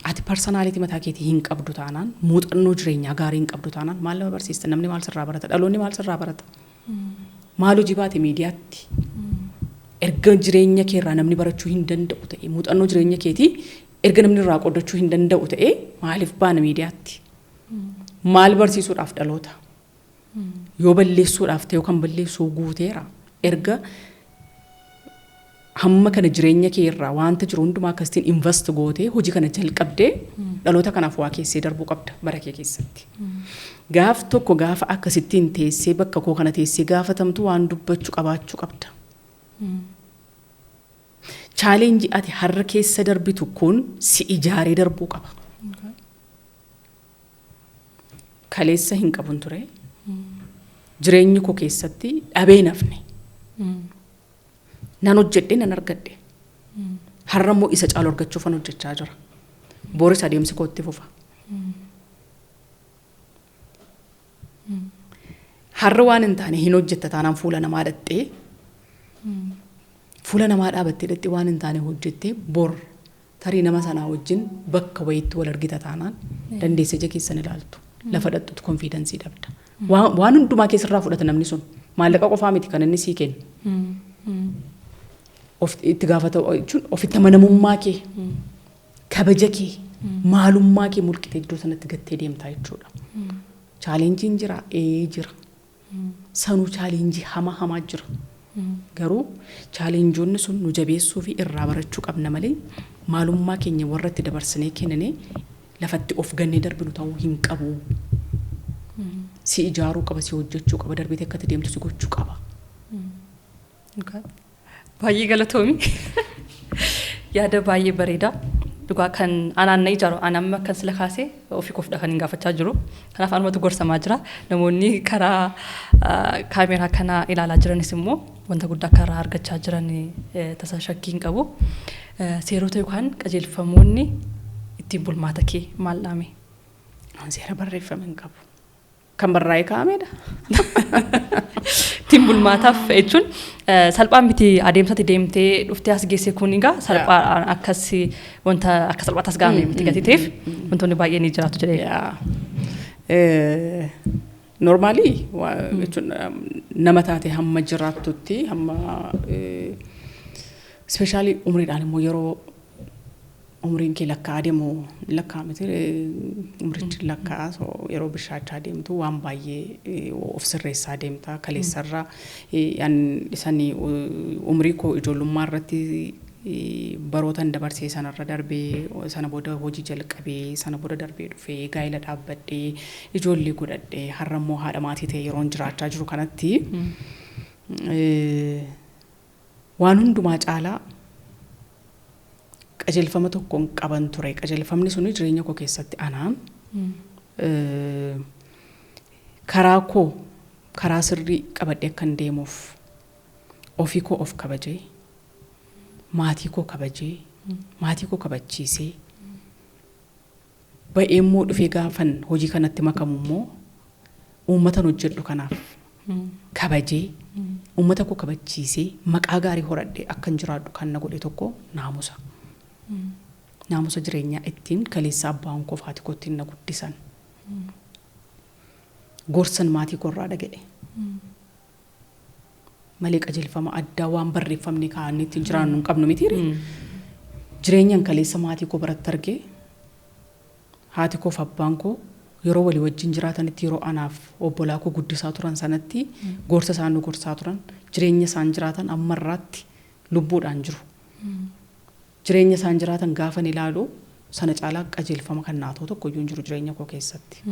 Ati personality mataa keetii hin qabdu taanaan, muuxannoo jireenyaa gaarii hin qabdu taanaan, maal nama barsiista? Namni maal sirraa barata? Dhaloonni maal sirraa barata? Maal hojii baate miidiyaatti? Erga jireenya keerraa namni barachuu hin danda'u ta'e, muuxannoo jireenya keetii erga namni irraa qoodachuu hin danda'u ta'e, maaliif baana miidiyaatti? Maal barsiisuudhaaf dhaloota? Yoo balleessuudhaaf ta'e, kan balleessuu guuteera. Erga hamma kana jireenya kee irraa wanta jiru hundumaa akkasitiin invest gootee hojii kana jalqabdee, dhaloota kanaaf waa keessee darbuu qabda bara kee keessatti. Gaaf tokko gaafa akkasittiin teessee, bakka koo kana teessee gaafatamtu, waan dubbachuu qabaachuu qabda. Challenge ati har'a keessa darbitu kun si ijaaree darbuu qaba. Kaleessa hin qabun ture. Jireenyi koo keessatti dhabee nafne. Nan hojjedhe, nan argadhe. Har'a immoo isa caalu argachuufan hojjechaa jira. Boris adeemsi koo itti fufa. Har'a waan hin taane hin hojjetta taanaan, fuula namaa dhattee, fuula namaa dhaabattee dhattee waan hin taane hojjettee, bor tarii nama sanaa wajjin bakka wayiitti wal argita taanaan, dandeessee ija keessan ilaaltu. Lafa dhattutu confidence dhabda. Waan hundumaa keessarraa fudhata namni sun. Maallaqa qofaa miti kan inni sii kennu. Of itti gaafata jechuun ofitti amanamummaa kee, kabaja kee, maalummaa kee mulqitee iddoo sanatti gattee deemtaa jechuudha. Challengeiin jira, ee jira. Sanuu challenge hamaa hamaa jira. Garuu challengeoonni sun nu jabeessuu fi irraa barachuu qabna malee, maalummaa keenya warra itti dabarsinee kennine lafatti of gannee darbinu ta'uu hin qabu. Si ijaaruu qaba, si hojjechuu qaba, darbitee akka itti deemtu si gochuu qaba. Baay'ee galatoomi. Yaada baay'ee bareeda. Dhugaa kan anaan na ijaaru, an amma kan sila kaasee ofii koofdha kan hin gaafachaa jiru. Kanaaf anumatu gorsamaa jira. Namoonni karaa kaameeraa kana ilaalaa jiranis immoo wanta guddaa akka irraa argachaa jiran tasa shakkii hin qabu. Seerota yookaan qajeelfamoonni ittiin bulmaata kee maal dhaame? Seera barreeffame hin qabu. Kan barraa'ee kaa'amedha. Ittiin bulmaataaf jechuun salphaan miti. Adeemsatti deemtee dhuftee as geesse kun egaa salphaan akkas wanta akka salphaatti as ga'ame miti gatii ta'eef, wantoonni baay'een ni jiraatu jedhee. Normally jechuun nama taate hamma jiraattutti, hamma especially umriidhaan immoo yeroo umriin kee lakkaa'aa deemu, lakkaa'amete umrichi lakkaa'aa, so yeroo bishaachaa deemtu waan baay'ee of sirreessaa deemta. Kaleessarraa isani umrii koo ijoollummaa irratti barootan dabarsee sanarra darbee, sana booda hojii jalqabee, sana booda darbee dhufee gaa'ela dhaabbadhee, ijoollee godhadhee, har'a immoo haadha maatii ta'e yeroon jiraachaa jiru kanatti, waan hundumaa caalaa qajeelfama tokkoon qaban ture. Qajeelfamni suni jireenya koo keessatti anaan karaa koo karaa sirrii qabadhee akkan deemuuf, ofii koo of kabajee, maatii koo kabajee, maatii koo kabachiisee ba'ee immoo dhufee, gaafan hojii kanatti makamu immoo uummatan hojjedhu kanaaf kabajee, uummata koo kabachiisee, maqaa gaarii horadhee akkan jiraadhu kan na godhe tokko naamusa. Naamusa jireenyaa ittiin kaleessa abbaan koo fi haati koo ittiin na guddisan. Gorsan maatii koo irraa dhaga'e. Malee qajeelfama addaa waan barreeffamne kaa'annee ittiin jiraannu hin qabnu mitiire. Jireenyaan kaleessa maatii koo biratti argee, haati koo fi abbaan koo yeroo walii wajjin jiraatanitti, yeroo anaaf obbolaa koo guddisaa turan sanatti, gorsa isaan nu gorsaa turan, jireenya isaan jiraatan ammarraatti lubbuudhaan jiru. Jireenya isaan jiraatan gaafan ilaalu Sana caalaa qajeelfama kan naa ta'u tokko iyyuu hin jiru jireenya koo keessatti.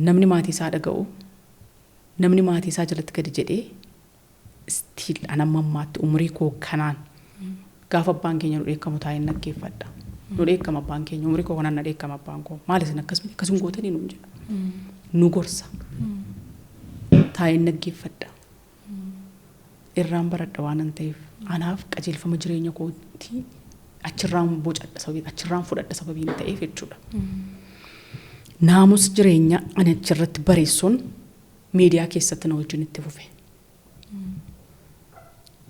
Namni maatii isaa dhaga'u, namni maatii isaa jalatti gadi jedhee, still an amma ammaatti umurii koo kanaan gaafa abbaan keenya nu dheekkamu taa'een dhaggeeffadha. Nu dheekkama abbaan keenya, umurii koo kanaan na dheekkama abbaan koo. "Maal isin akkasuma akkasuma gootanii?" nuun jedha. Nu gorsa. Taa'een dhaggeeffadha. Irraan baradha waan an ta'eef anaaf qajeelfama jireenya kootii achirraan bocadha, sababii achirraan fudhadha sababiin ta'eef jechuudha. Naamus jireenya ani achirratti bareessuun miidiyaa keessatti na wajjin itti fufe.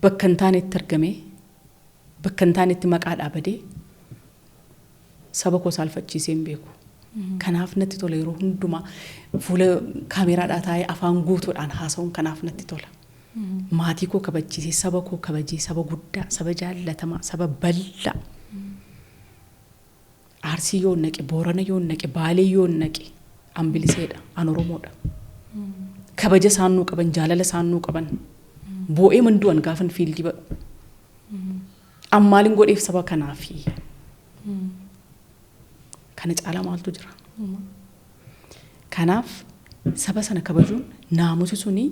Bakka hin taanetti argamee, bakka hin taanetti maqaa dhaabadee saba koo saalfachiisee hin beeku. Kanaaf natti tola yeroo hundumaa fuula kaameeraadhaa taa'ee afaan guutuudhaan haasa'uun, kanaaf natti tola. Maatii koo kabachiisee, saba koo kabajee, saba guddaa, saba jaallatamaa, saba bal'aa. Arsii yoo naqe, Boorana yoo naqe, Baalee yoo naqe, an biliseedha, an Oromoodha. Kabaja isaan nuu qaban, jaalala isaan nuu qaban. Boo'ee mandu'an gaafan field ba'u. An maalin godheef saba kanaafi? Kana caalaa maaltu jira? Kanaaf saba sana kabajuun, naamusi suni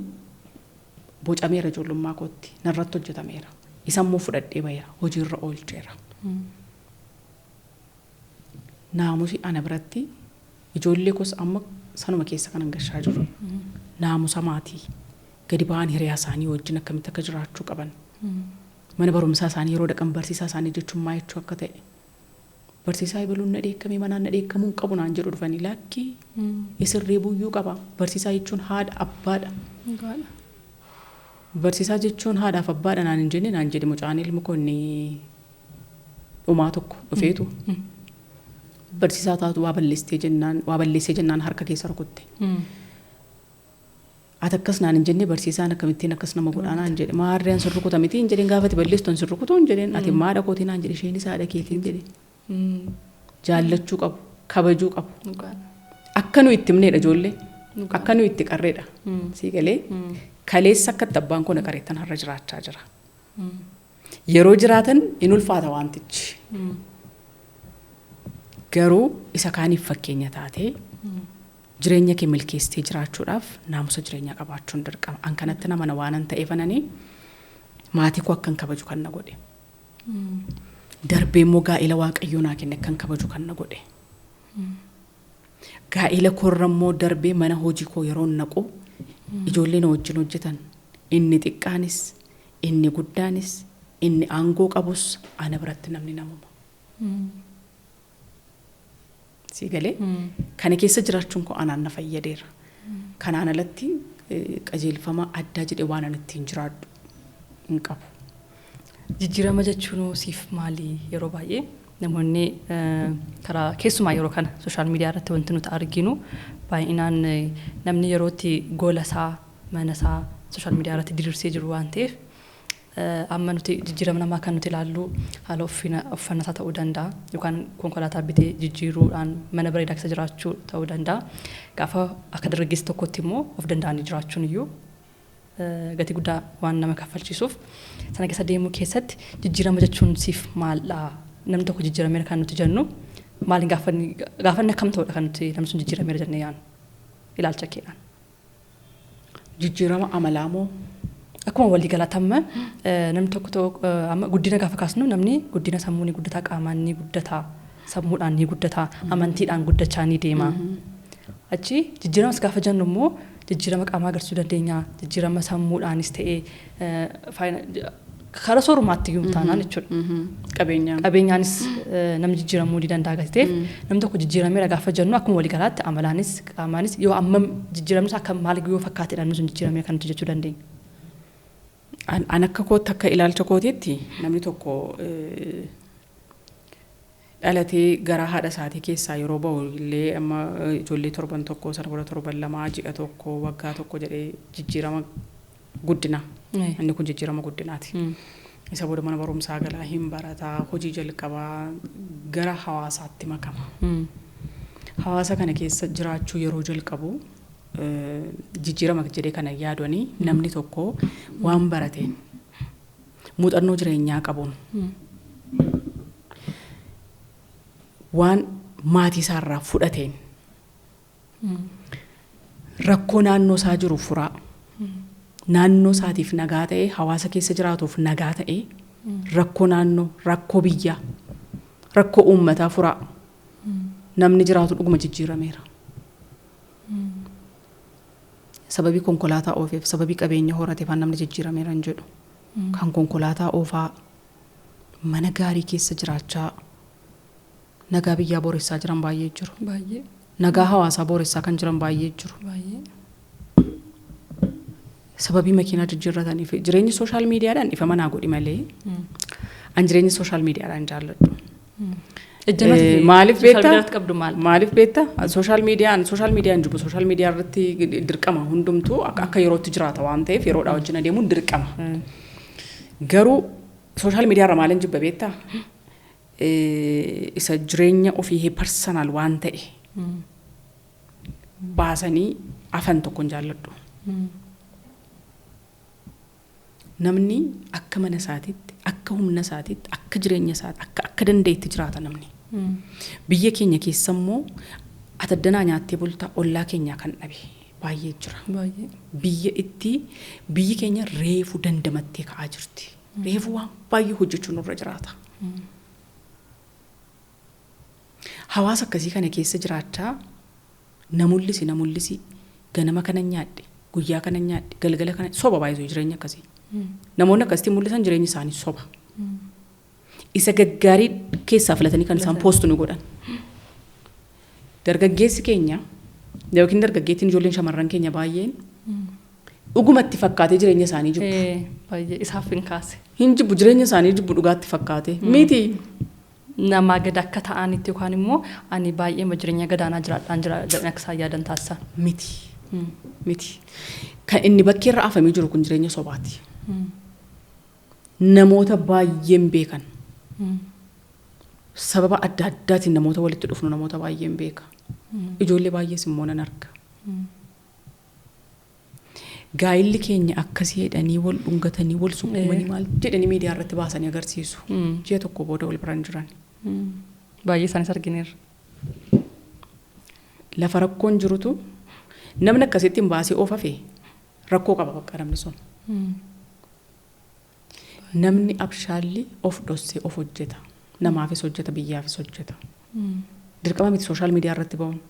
bocameera ijoollummaa kootti, narratti hojjetameera. Isa immoo fudhadhee baheera, hojiirra oolcheera. Naamusi ana biratti ijoollee koos amma sanuma keessa kanan gashaa jiru. Naamusa maatii, gadi ba'an hiriyaa isaanii wajjin akkamitti akka jiraachuu qaban. Mana barumsaa isaanii yeroo dhaqan barsiisaa isaanii jechuun maal jechuu akka ta'e. "Barsiisaa ebaluun na dheekkamee, manaan na dheekkamuu hin qabu" naan jedhu dhufanii. Lakkii, isin reebuyyuu qaba. Barsiisaa jechuun haadha abbaadha. "Barsiisaa jechuun haadhaaf abbaadha naan hin jenne" naan jedhe mucaan ilmi koo inni dhumaa tokko dhufeetu. Barsiisaa taatu waa balleessitee jennaan, waa balleessee jennaan harka keessa rukutte. "Ati akkas naan hin jenne, barsiisaan akkamittiin akkas nama godhaa?" naan jedhe. "Maarree, an sin rukuta miti?" hin jedheen. "Gaafati balleessitu an sin rukutu" hin jedheen. "Ati maadha kootii?" naan jedhe. "Isheenis haadha keetiin" jedhe. Jaallachuu qabu, kabajuu qabu. Akka nu itti himneedha ijoollee. Akka nu itti qarreedha. Sii galee, kaleessa akka itti abbaan koo na qareettan har'a jiraachaa jira. Yeroo jiraatan in ulfaata wantichi. Garuu isa kaaniif fakkeenya taatee jireenya kee milkeessitee jiraachuudhaaf naamusa jireenyaa qabaachuun dirqama. An kanatti nama na waanan ta'eef ananii maatii koo akkan kabaju kan na godhe. Darbee immoo gaa'ela Waaqayyoo naa kenne akkan kabaju kan na godhe. Gaa'ela koorra immoo darbee mana hojii koo yeroo naqu ijoollee na wajjin hojjetan, inni xiqqaanis, inni guddaanis, inni aangoo qabus, ana biratti namni namuma. Sii galee, kana keessa jiraachuun koo anaan na fayyadeera. Kanaan alatti qajeelfama addaa jedhee waan ani ittiin jiraadhu hin qabu. Jijjiirama jechuun siif maali? Yeroo baay'ee namoonni karaa, keessumaa yeroo kana social media irratti wanti nuti arginu baay'inaan namni yerootti gola isaa, mana isaa social media irratti diriirsee jiru waan ta'eef, amma nuti jijjiirama namaa kan nuti ilaallu haala uffannaa isaa ta'uu danda'a, yookaan konkolaataa bitee jijjiiruudhaan mana bareedaa keessa jiraachuu ta'uu danda'a. Gaafa akka dargaggeessa tokkotti immoo of danda'anii jiraachuun iyyuu gatii guddaa waan nama kaffalchiisuuf, sana keessa deemuu keessatti jijjiirama jechuun siif maaldha? Namni tokko jijjiirameera kan nuti jennu maaliin, gaafanni akkam ta'udha kan nuti namni sun jijjiirameera jennee yaadnu ilaalcha keedhaan? Jijjiirama amalaa moo? Akkuma waliigalaatti amma namni tokko amma guddina gaafa kaasnu, namni guddina sammuu ni guddataa, qaamaan ni guddataa, sammuudhaan ni guddataa, amantiidhaan guddachaa ni deema. Achi jijjiiramas gaafa jennu immoo jijjiirama qaamaa agarsiisuu dandeenya, jijjiirama sammuudhaanis ta'ee karaa soorumaatti iyyuu taanaan jechuudha. Qabeenyaan. Qabeenyaanis namni jijjiiramuu ni danda'a gatii ta'eef, namni tokko jijjiirameera gaafa jennu akkuma waliigalaatti amalaanis qaamaanis yoo ammam jijjiiramnis akka maal yoo fakkaatedha namni sun jijjiirameera kan nuti jechuu dandeenya? An akka kootti, akka ilaalcha kootiitti, namni tokko dhalatee garaa haadha isaatii keessaa yeroo ba'u illee, amma ijoollee torban tokko, sana booda torban 2, ji'a 1, waggaa 1 jedhee jijjiirama guddina. Inni kun jijjiirama guddinaati. Isa booda mana barumsaa galaa, hin barataa, hojii jalqabaa, gara hawaasaatti makama. Hawaasa kana keessa jiraachuu yeroo jalqabu jijjiirama jedhee kana yaadanii, namni tokko waan barateen, muuxannoo jireenyaa qabuun Waan maatii isaarraa fudhateen rakkoo naannoo isaa jiru furaa, naannoo isaatiif nagaa ta'ee, hawaasa keessa jiraatuuf nagaa ta'ee, rakkoo naannoo, rakkoo biyyaa, rakkoo uummataa furaa namni jiraatu dhuguma jijjiirameera. Sababii konkolaataa oofeef, sababii qabeenya horateef namni jijjiirameera hin jedhu. Kan konkolaataa oofaa mana gaarii keessa jiraachaa nagaa biyyaa booressaa jiran baay'ee jiru. Baay'ee. Nagaa hawaasaa booressaa kan jiran baay'ee jiru. Baay'ee. Sababii makiinaa jijjiirrataniif jireenyi social mediadhaan ifa manaa godhi malee an jireenya social mediadhaan jaalladhu. Ejjennoo Maaliif social beektaa? mediaatti qabdu maal? Maaliif beektaa? Social mediaan social mediaan jibu, social media irratti dirqama hundumtuu akka yerootti jiraata waan ta'eef yeroodhaa wajjin adeemuun dirqama. Garuu social media irra maaliin jibba beektaa? Isa jireenya ofii personal waan ta'e baasanii afan tokko hin jaalladhu. Namni akka mana isaatiitti, akka humna isaatiitti, akka jireenya isaatti, akka dandeetti jiraata namni. Biyya keenya keessa immoo ataddanaa nyaattee bultaa ollaa keenyaa kan dhabe baay'ee jira. Baay'ee. Biyya itti biyyi keenya reefu dandamattee ka'aa jirti. Reefu waan baay'ee hojjechuun nurra jiraata. Hawaasa akkasii kana keessa jiraachaa na mul'isi, na mul'isi, ganama kana nyaadhe, guyyaa kana nyaadhe, galgala kana, soba baay'isuu jireenya akkasii. Namoonni akkasitti mul'isan jireenyi isaanii soba. Isa gaggaarii keessaa filatanii kan isaan post nu godhan. Dargaggeessi keenya yookiin dargaggeettiin, ijoolleen shamarran keenya baay'een dhugumatti fakkaatee jireenya isaanii jibbu. Baay'ee isaaf hin kaase. Hin jibbu, jireenya isaanii jibbu dhugaatti fakkaate. Miti. Namaa gad akka ta'anitti yookaan immoo ani baay'ee jireenya gadaanaa jiraadhaan jira jedhanii akka isaan yaadan taasisa. Miti. Miti. Kan inni bakkeerra afamee jiru kun jireenya sobaati. Namoota baay'een beekan. Sababa adda addaatiin namoota walitti dhufnu, namoota baay'een beeka. Ijoollee baay'ees immoo nan arga. Gaa'illi keenya akkasii jedhanii wal dhungatanii, wal sukkuumanii, maal jedhanii miidiyaa irratti baasanii agarsiisu. Ji'a tokko booda wal biran jiran. Baay'ee isaanis argineerra. Lafa rakkoon jirutu namni akkasitti hin baasee oofafe rakkoo qaba bakka namni sun. Namni abshaalli of dhossee of hojjeta. Namaafis hojjeta, biyyaafis hojjeta. Dirqama miti social media irratti ba'uun.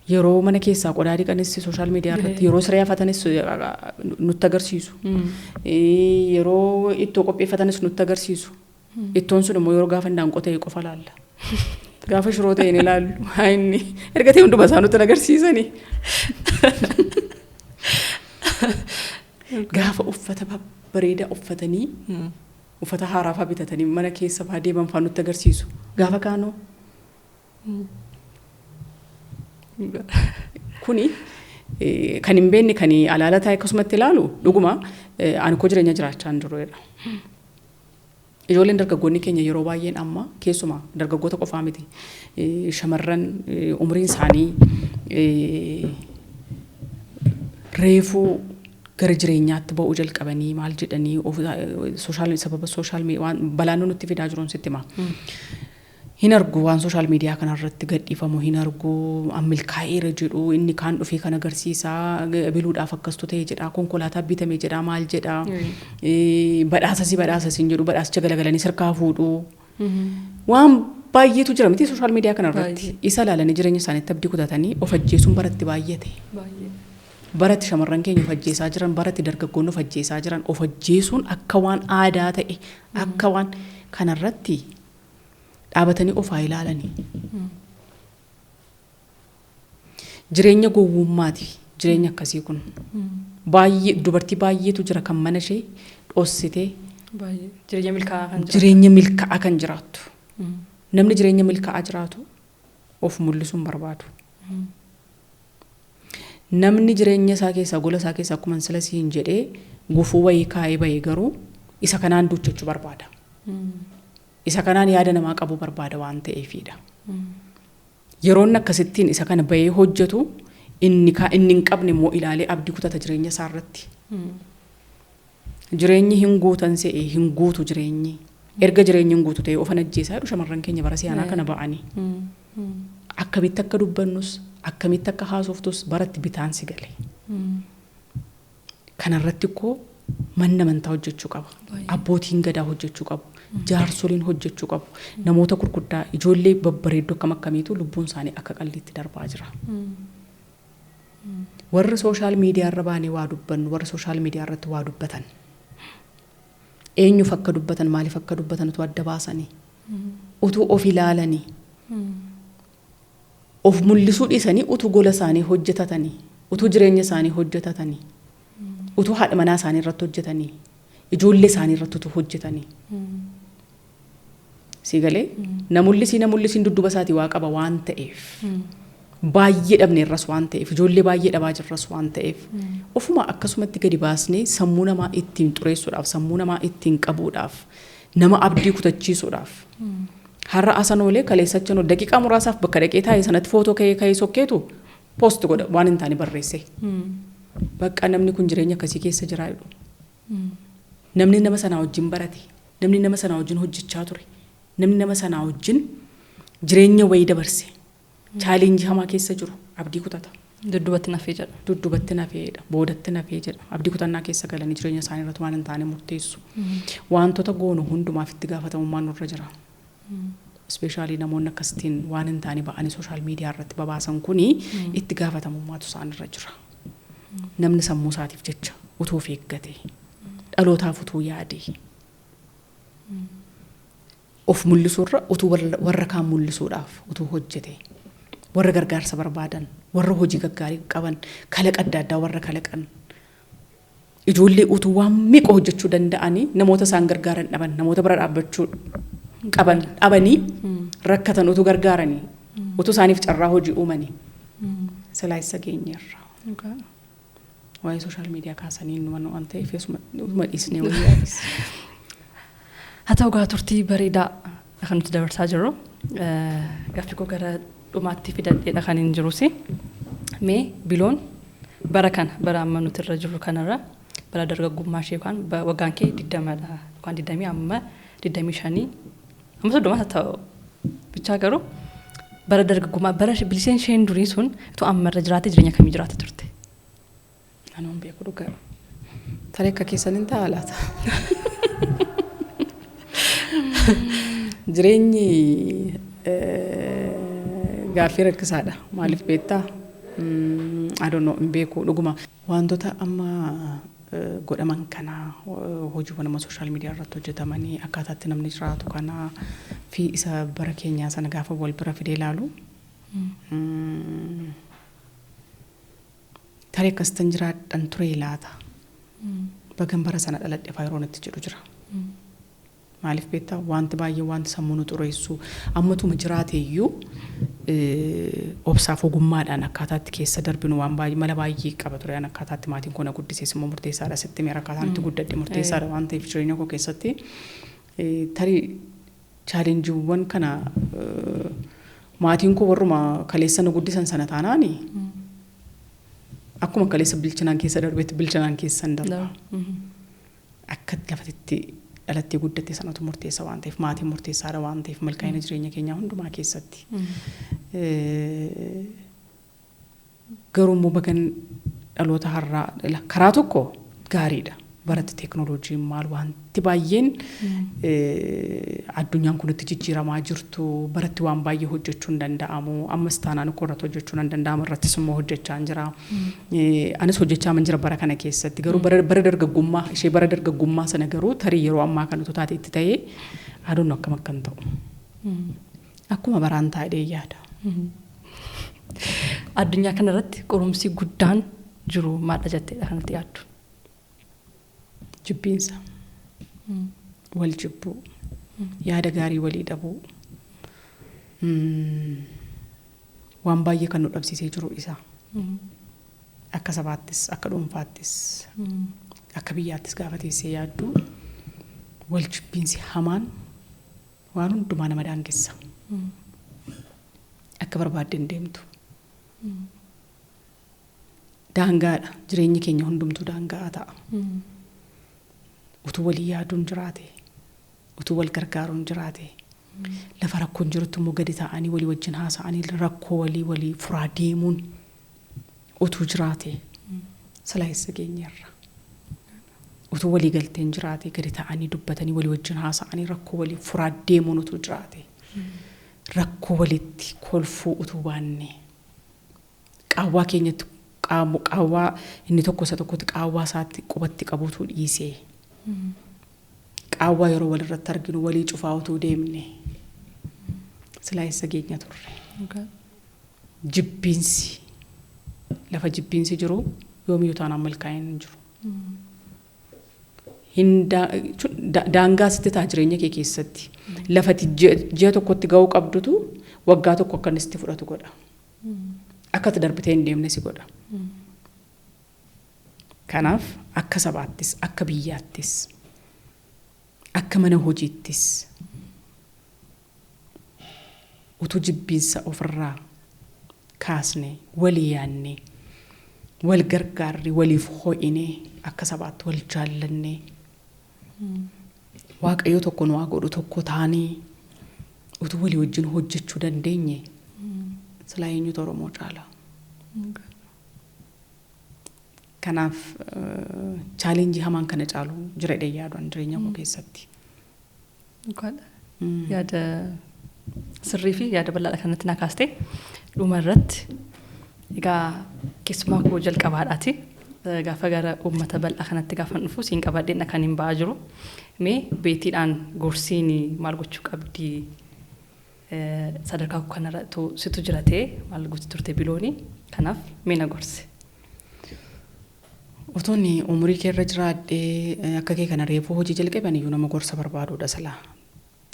Yeroo mana keessaa qodaa dhiqanis social media irratti, yeroo siree afatanis nutti agarsiisu. Yeroo ittoo qopheeffatanis nutti agarsiisu. Ittoon sun immoo yeroo gaafa indaanqoo ta'e qofa laalla. Gaafa shiroo ta'e ni ilaallu. Haa, inni erga ta'e hunduma isaa nutti agarsiisanii. Gaafa uffata babbareedaa uffatanii, uffata haaraa fa'aa bitatanii mana keessa fa'aa deeman fa'aa nutti agarsiisu. Gaafa kaanoo kuni kan hin beekne, kan alaala taa'e akkasumatti ilaalu, dhuguma ani koo jireenya jiraachaa hin jiru jedha. Ijoolleen dargaggoonni keenya yeroo baay'een amma, keessumaa dargaggoota qofaa miti, shamarran umriin isaanii reefuu gara jireenyaatti ba'uu jalqabanii maal jedhanii social sababa social waan balaan nutti fidaa jiruun sitti hima. Hin argu, waan social media kanarratti gadhiifamu hin argu, milkaa'eera jedhu, inni kaan dhufee kan agarsiisaa biluudhaaf akkastu ta'e jedha, konkolaataa bitame jedha, maal jedha, badhaasasi badhaasasi hin jedhu, badhaasicha galagalanii sirkaa fuudhu. Waan baay'eetu jira miti social media kanarratti? Isa ilaalanii jireenya isaaniitti abdii kutatanii of ajjeesuun baratti baay'ate. Baratti shamarran keenya of ajjeesaa jiran, baratti dargaggoonni of ajjeesaa jiran, of ajjeesuun akka waan aadaa ta'e, akka waan kanarratti dhaabatanii of haa ilaalanii. Jireenya gowwummaati jireenya akkasii kun. Baay'ee dubartii baay'eetu jira kan mana ishee dhossitee Jireenya milkaa'aa kan jiraatu. Jireenya milkaa'aa kan jiraattu. Namni jireenya milkaa'aa jiraatu of mul'isuu hin barbaadu. Namni jireenya isaa keessaa, gola isaa keessaa, akkuma sila siin jedhee, gufuu wayii kaa'ee bahee garuu isa kanaan duuchachuu barbaada. Isa kanaan yaada namaa qabuu barbaada waan ta'eefidha. Yeroo inni akkasittiin isa kana bahee hojjetu, inni inni hin qabne immoo ilaalee abdii kutata jireenya isaa irratti. Jireenyi hin guutan se'e, hin guutu jireenyi. Erga jireenyi hin guutu ta'e ofan ajjeesaa jedhu shamarran keenya bara siyaanaa kana ba'anii. Akkamitti akka dubbannus, akkamitti akka haasoftus baratti bitaan si gale. Kanarratti koo manni amantaa hojjechuu qaba. Abbootiin gadaa hojjechuu qabu. Jaarsoliin hojjechuu qabu. Namoota gurguddaa, ijoollee babbareedduu akkam akkamiitu lubbuun isaanii akka qalliitti darbaa jira. Warri social media irra baanee waa dubbannu, warri social media irratti waa dubbatan, eenyuuf akka dubbatan, maaliif akka dubbatan utuu adda baasanii, utuu of ilaalanii, of mul'isuu dhiisanii, utuu gola isaanii hojjetatanii, utuu jireenya isaanii hojjetatanii, utuu haadha manaa isaanii irratti hojjetanii, ijoollee isaanii irratti utuu hojjetanii. Si galee, na mul'isii, na mul'isiin dudduuba isaatii waa qaba waan ta'eef, baay'ee dhabne irras waan ta'eef, ijoollee baay'ee dhabaa jirras waan ta'eef, ofuma akkasumatti gadi baasnee sammuu namaa ittiin xureessuudhaaf, sammuu namaa ittiin qabuudhaaf, nama abdii kutachiisuudhaaf. Har'a asan oolee, kaleessachan oolee, daqiiqaa muraasaaf bakka dhaqee taa'e sanatti footoo ka'ee ka'ee sokkeetu post godha, waan hin taane barreesse. Bakka namni kun jireenya akkasii keessa jira jedhu. Namni nama sanaa wajjin barate, namni nama sanaa wajjin hojjechaa ture, namni nama sanaa wajjin jireenya wayii dabarse, challenge hamaa keessa jiru abdii kutata. Dudduubatti nafee jedha. Dudduubatti nafeedha, boodatti nafee jedha. Abdii kutannaa keessa galanii jireenya isaanii irratti waan hin taane murteessu. Wantoota goonu hundumaaf itti gaafatamummaan nurra jira. Especially namoonni akkasitiin waan hin taane ba'anii social media irratti babaasan kuni itti gaafatamummaatu isaanirra jira. Namni sammuu isaatiif jecha utuu of eeggate, dhalootaaf utuu yaade, of mul'isuurra utuu warra kaan mul'isuudhaaf utuu hojjete, warra gargaarsa barbaadan, warra hojii gaggaarii qaban, kalaqa adda addaa warra kalaqan, ijoollee utuu waan meeqa hojjechuu danda'anii namoota isaan gargaaran dhaban, namoota bira dhaabbachuu qaban dhabanii rakkatan utuu gargaaranii, utuu isaaniif carraa hojii uumanii, silaa isa geenyeerra. Waa'ee social media kaasanii numa waan ta'eef utuma dhiisnee wayii yaadis. Haa ta'u gaa, turtii bareedaa kan nuti dabarsaa jirru. Gaaffii koo gara dhumaatti fidadheedha kan hin jirus. Mee Biloon bara kana, bara amma nuti irra jirru kanarra, bara dargaggummaa ishee yookaan waggaan kee 20dha yookaan 20 amma 25 amma 30 haa ta'u bichaa, garuu bara dargaggummaa, bara biliseen isheen durii sun itoo amma irra jiraate jireenya kamii jiraata turte? Anuun beeku dhugaa. Tarii akka keessan hin ta'a laata? Jireenyi gaaffii rakkisaadha. Maaliif beektaa? I don't know, hin beeku dhuguma. Wantoota amma godhaman kana, hojiiwwan amma social media irratti hojjetamanii, akkaataatti namni jiraatu kana fi isa bara keenyaa sana gaafa wal bira fidee ilaalu, tarii akkasitan jiraadhan ture laata? Bagan bara sana dhaladhe faa yeroo natti jedhu jira. Maaliif beektaa? Wanti baay'ee, wanti sammuu nu xureessu ammatuma jiraate iyyuu, obsaaf ogummaadhaan akkaataatti keessa darbinu waan baay'ee, mala baay'ee qaba ture. An akkaataatti maatiin koo na guddises immoo murteessaadha, sitti meera, akkaataan itti guddadhe murteessaadha waan ta'eef jireenya koo keessatti tarii challengeiiwwan kana maatiin koo warruma kaleessa na guddisan sana taanaani, akkuma kaleessa bilchinaan keessa darbetti bilchinaan keessan darba. Akka lafatti dhalattee guddatte sanatu murteessa waan ta'eef, maatiin murteessaadha waan ta'eef, milkaa'ina jireenya keenyaa hundumaa keessatti. Garuu immoo bagan dhaloota har'aa karaa tokko gaariidha. Baratti teeknooloojiin maal wanti baay'een addunyaan kun itti jijjiiramaa jirtu, baratti waan baay'ee hojjechuun danda'amu. Ammas taanaan koo irratti hojjechuun hin danda'amu, irrattis immoo hojjechaa jira. Anis hojjechaa man jira bara kana keessatti. Garuu bara dargaggummaa ishee, bara dargaggummaa sana garuu tarii yeroo ammaa kana utuu taate itti ta'ee aduun akkam akkan ta'u. Akkuma baraan taa'ee yaada. Addunyaa kanarratti qorumsi guddaan jiru maadha jetteedha kanatti yaaddu? Jibbiinsa. Wal jibbuu. Yaada gaarii walii dhabuu. Waan baay'ee kan nu dhabsiisee jiru isa. Akka sabaattis, akka dhuunfaattis, akka biyyaattis gaafa teessee yaaddu, wal jibbiinsi hamaan waan hundumaa nama daangessa. Akka barbaadde hin deemtu. Daangaadha. Jireenyi keenya hundumtuu daangaa ta'a. Utuu walii yaaduun jiraate, Utuu wal gargaaruun jiraate. Lafa rakkoon jirutti immoo gadi taa'anii walii wajjin haasa'anii rakkoo walii walii furaa deemuun utuu jiraate silaa eessa geenyerra. Utuu walii galteen jiraate, gadi taa'anii dubbatanii walii wajjin haasa'anii rakkoo walii furaa deemuun utuu jiraate. Rakkoo walitti kolfuu utuu baanne, qaawwaa keenyatti qaawwaa inni tokko isa tokkotti qaawwaa isaatti qubatti qabuutu dhiisee, qaawwaa yeroo walirratti arginu walii cufaa utuu deemne silaa eessa geenya turre. Jibbiinsi, lafa jibbiinsi jiru yoomiyyuu taanaan milkaa'ina hin jiru. Daangaa sitti ta'a jireenya kee keessatti. Lafati ji'a tokkotti ga'uu qabdutu waggaa tokko akka inni sitti fudhatu godha. Akka ati darbitee hin deemne si godha. Kanaaf akka sabaattis, akka biyyaattis, akka mana hojiittis utuu jibbiinsa ofirraa kaasne, walii yaadne, wal gargaarri, waliif ho'ine, akka sabaatti wal jaallanne, Waaqayyo tokko nu haa godhu, tokko taanee utuu walii wajjin hojjechuu dandeenye silaa eenyutu Oromoo caala? Kanaaf challenge hamaan kana caalu jira jedhee yaaduun jireenya koo keessatti. Yaada sirrii fi yaada bal'aadha kanatti na kaaste. Dhuma irratti egaa keessumaa koo jalqabaadhaati. Gaafa gara uummata bal'aa kanatti gaafa dhufu siin qabadheen kan hin ba'aa jiru. Mee beetiidhaan gorsiin maal gochuu qabdi? Sadarkaa kanarra situ jira ta'e maal gochi turte bilooni? Kanaaf mee na gorsi. Otoon umurii kee irra jiraadhee akka kee kana reefuu hojii jalqaban iyyuu nama gorsa barbaadudha silaa.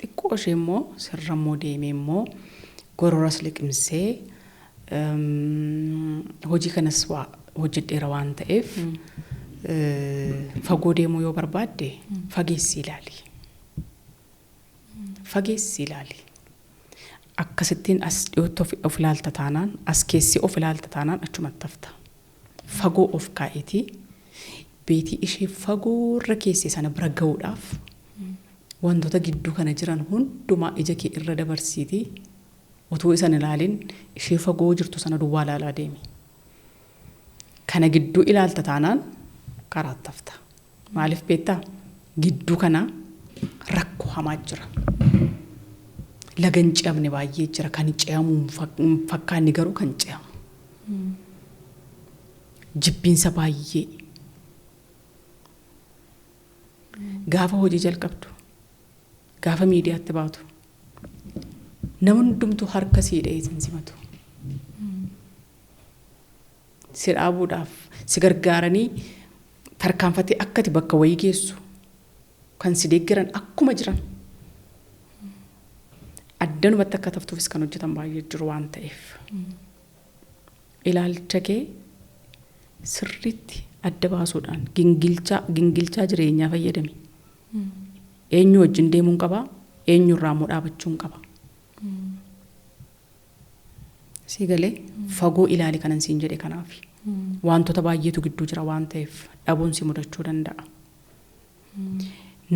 Xiqqoo ishee immoo sirra immoo deemee immoo gororas liqimsee hojii kanas waa hojjedheera waan ta'eef, fagoo deemuu yoo barbaadde fageessi ilaali. Fageessi ilaali. Akkasittiin as dhiyootti of ilaalta taanaan, as keessi of ilaalta taanaan achumatti hafta. Fagoo of kaa'itii beetii ishee fagoorra keesse sana bira ga'uudhaaf wantoota gidduu kana jiran hundumaa ija kee irra dabarsiitii utuu isan ilaalin ishee fagoo jirtu sana duwwaa ilaalaa deemi. Kana gidduu ilaalta taanaan karaatti hafta. Maaliif beektaa? Gidduu kana rakkoo hamaa jira. Laga hin ce'amne baay'ee jira. Kan ce'amu hin fakkaanne garuu kan ce'amu. Jibbiinsa baay'ee. Gaafa hojii jalqabdu, gaafa miidiyaatti baatu, nama hundumtuu harka sii dha'ee sin simatu. Si dhaabuudhaaf, si gargaaranii tarkaanfatee akka ati bakka wayii geessu kan si deeggaran akkuma jiran, addanumatti akka taftuufis kan hojjetan baay'ee jiru waan ta'eef. Ilaalcha kee sirriitti adda baasuudhaan gingilchaa jireenyaa fayyadami. Eenyu wajjin deemuun qabaa? Eenyurraa immoo dhaabachuun qaba? Sii galee? Fagoo ilaali kanan siin jedhe kanaaf. Wantoota baay'eetu gidduu jira waan ta'eef dhabuun si mudachuu danda'a.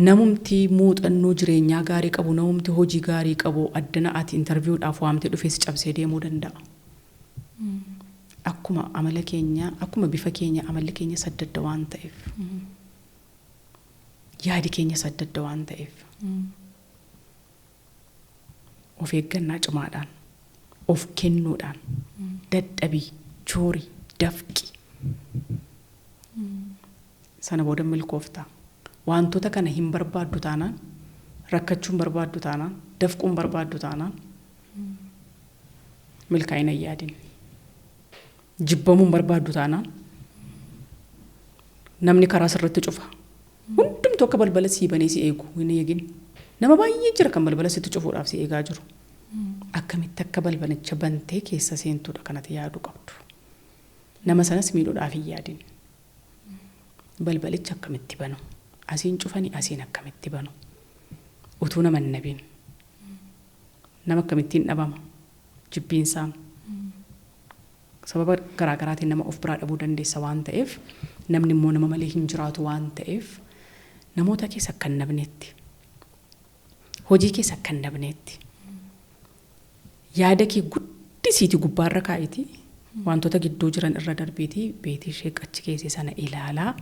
Namumti muuxannoo jireenyaa gaarii qabu, namumti hojii gaarii qabu addana ati interviewdhaaf waamtee dhufee si cabsee deemuu danda'a. Akkuma amala keenya, akkuma bifa keenya amalli keenya adda adda waan ta'eef. Yaadi keenyas adda adda waan ta'eef. Of eeggannaa cimaadhaan, of kennuudhaan, dadhabii, joorii, dafqi. Sana booda milkoofta. Wantoota kana hin barbaaddu taanaan, rakkachuu hin barbaaddu taanaan, dafquu hin barbaaddu taanaan, milkaa'ina hin yaadin. Jibbamuu hin barbaaddu taanaan, namni karaa sirratti cufa. Hundumtuu akka balbala sii banee si eegu hin eegin. Nama baay'ee jira kan balbala sitti cufuudhaaf si eegaa jiru. Akkamitti akka balbalicha bantee keessa seentuudha kanatti yaaduu qabdu. Nama sanas miidhuudhaaf hin yaadin. Balbalicha akkamitti banu? Asiin cufanii asiin akkamitti banu? Utuu nama hin dhabin. Nama akkamittiin dhabama? Jibbiinsaan. Sababa garaagaraatiin nama of biraa dhabuu dandeessa waan ta'eef, namni immoo nama malee hin jiraatu waan ta'eef, namoota keessa akka hin dhabnetti. Hojii keessa akka hin dhabneetti. Yaada kee guddisiiti gubbaarra kaa'itii wantoota gidduu jiran irra darbiitii beetii ishee achi keessee sana ilaalaa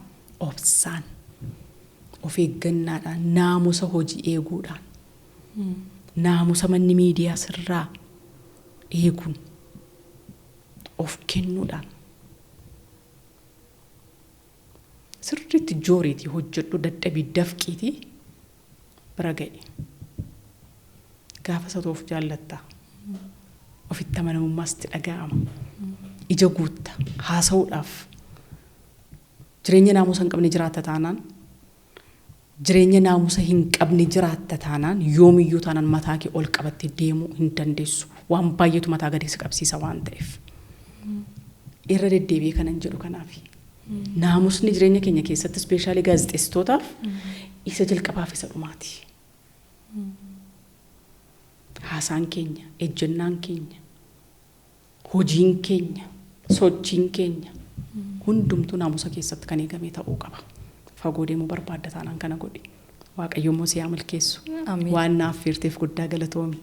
obsaan of eeggannaadhaan naamusa hojii eeguudhaan naamusa manni miidiyaa sirraa eeguun of kennuudhaan sirriitti jooriitii hojjedhu dadhabii dafqiitii bira ga'e. Gaafa isa of jaallatta. Ofitti amanamummaas itti dhaga'ama. Ija guutta haasa'uudhaaf jireenya naamusa hin qabne jiraatta taanaan jireenya naamusa hin qabne jiraatta taanaan yoomiyyuu taanaan mataa kee ol qabattee deemuu hin dandeessu. Waan baay'eetu mataa gadi si qabsiisa waan ta'eef. Irra deddeebi'ee kanan jedhu kanaafi. Naamusni jireenya keenya keessatti especially gaazexeessitootaaf isa jalqabaaf isa dhumaati. Haasaan keenya, ejjennaan keenya, hojiin keenya, sochiin keenya hundumtuu naamusa keessatti kan eegame ta'uu qaba. Fagoo deemuu barbaadda taanaan kana godhi. Waaqayyo immoo si haa milkeessu. Amiin. Waan naaf affeerteef guddaa galatoomi.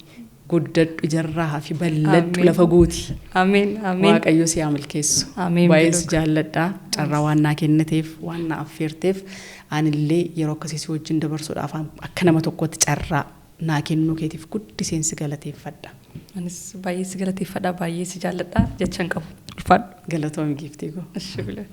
Guddadhu ijarraa fi bal'adhu Amiin. Lafa guuti. Amiin. Amiin. Waaqayyo si haa milkeessu. Amiin. Baay'ee si Biloo. jaalladha. Carraa waan naa kenniteef, waan na affeerteef, anillee yeroo akkasii si wajjin dabarsuudhaaf akka nama tokkotti carraa naa kennuu keetiif guddiseen si galateeffadha. Anis baay'ee si galateeffadha, baay'ee si jaalladha jecha hin qabu. Ulfaadhu. Galatoomi giiftii koo. Ishi biloo.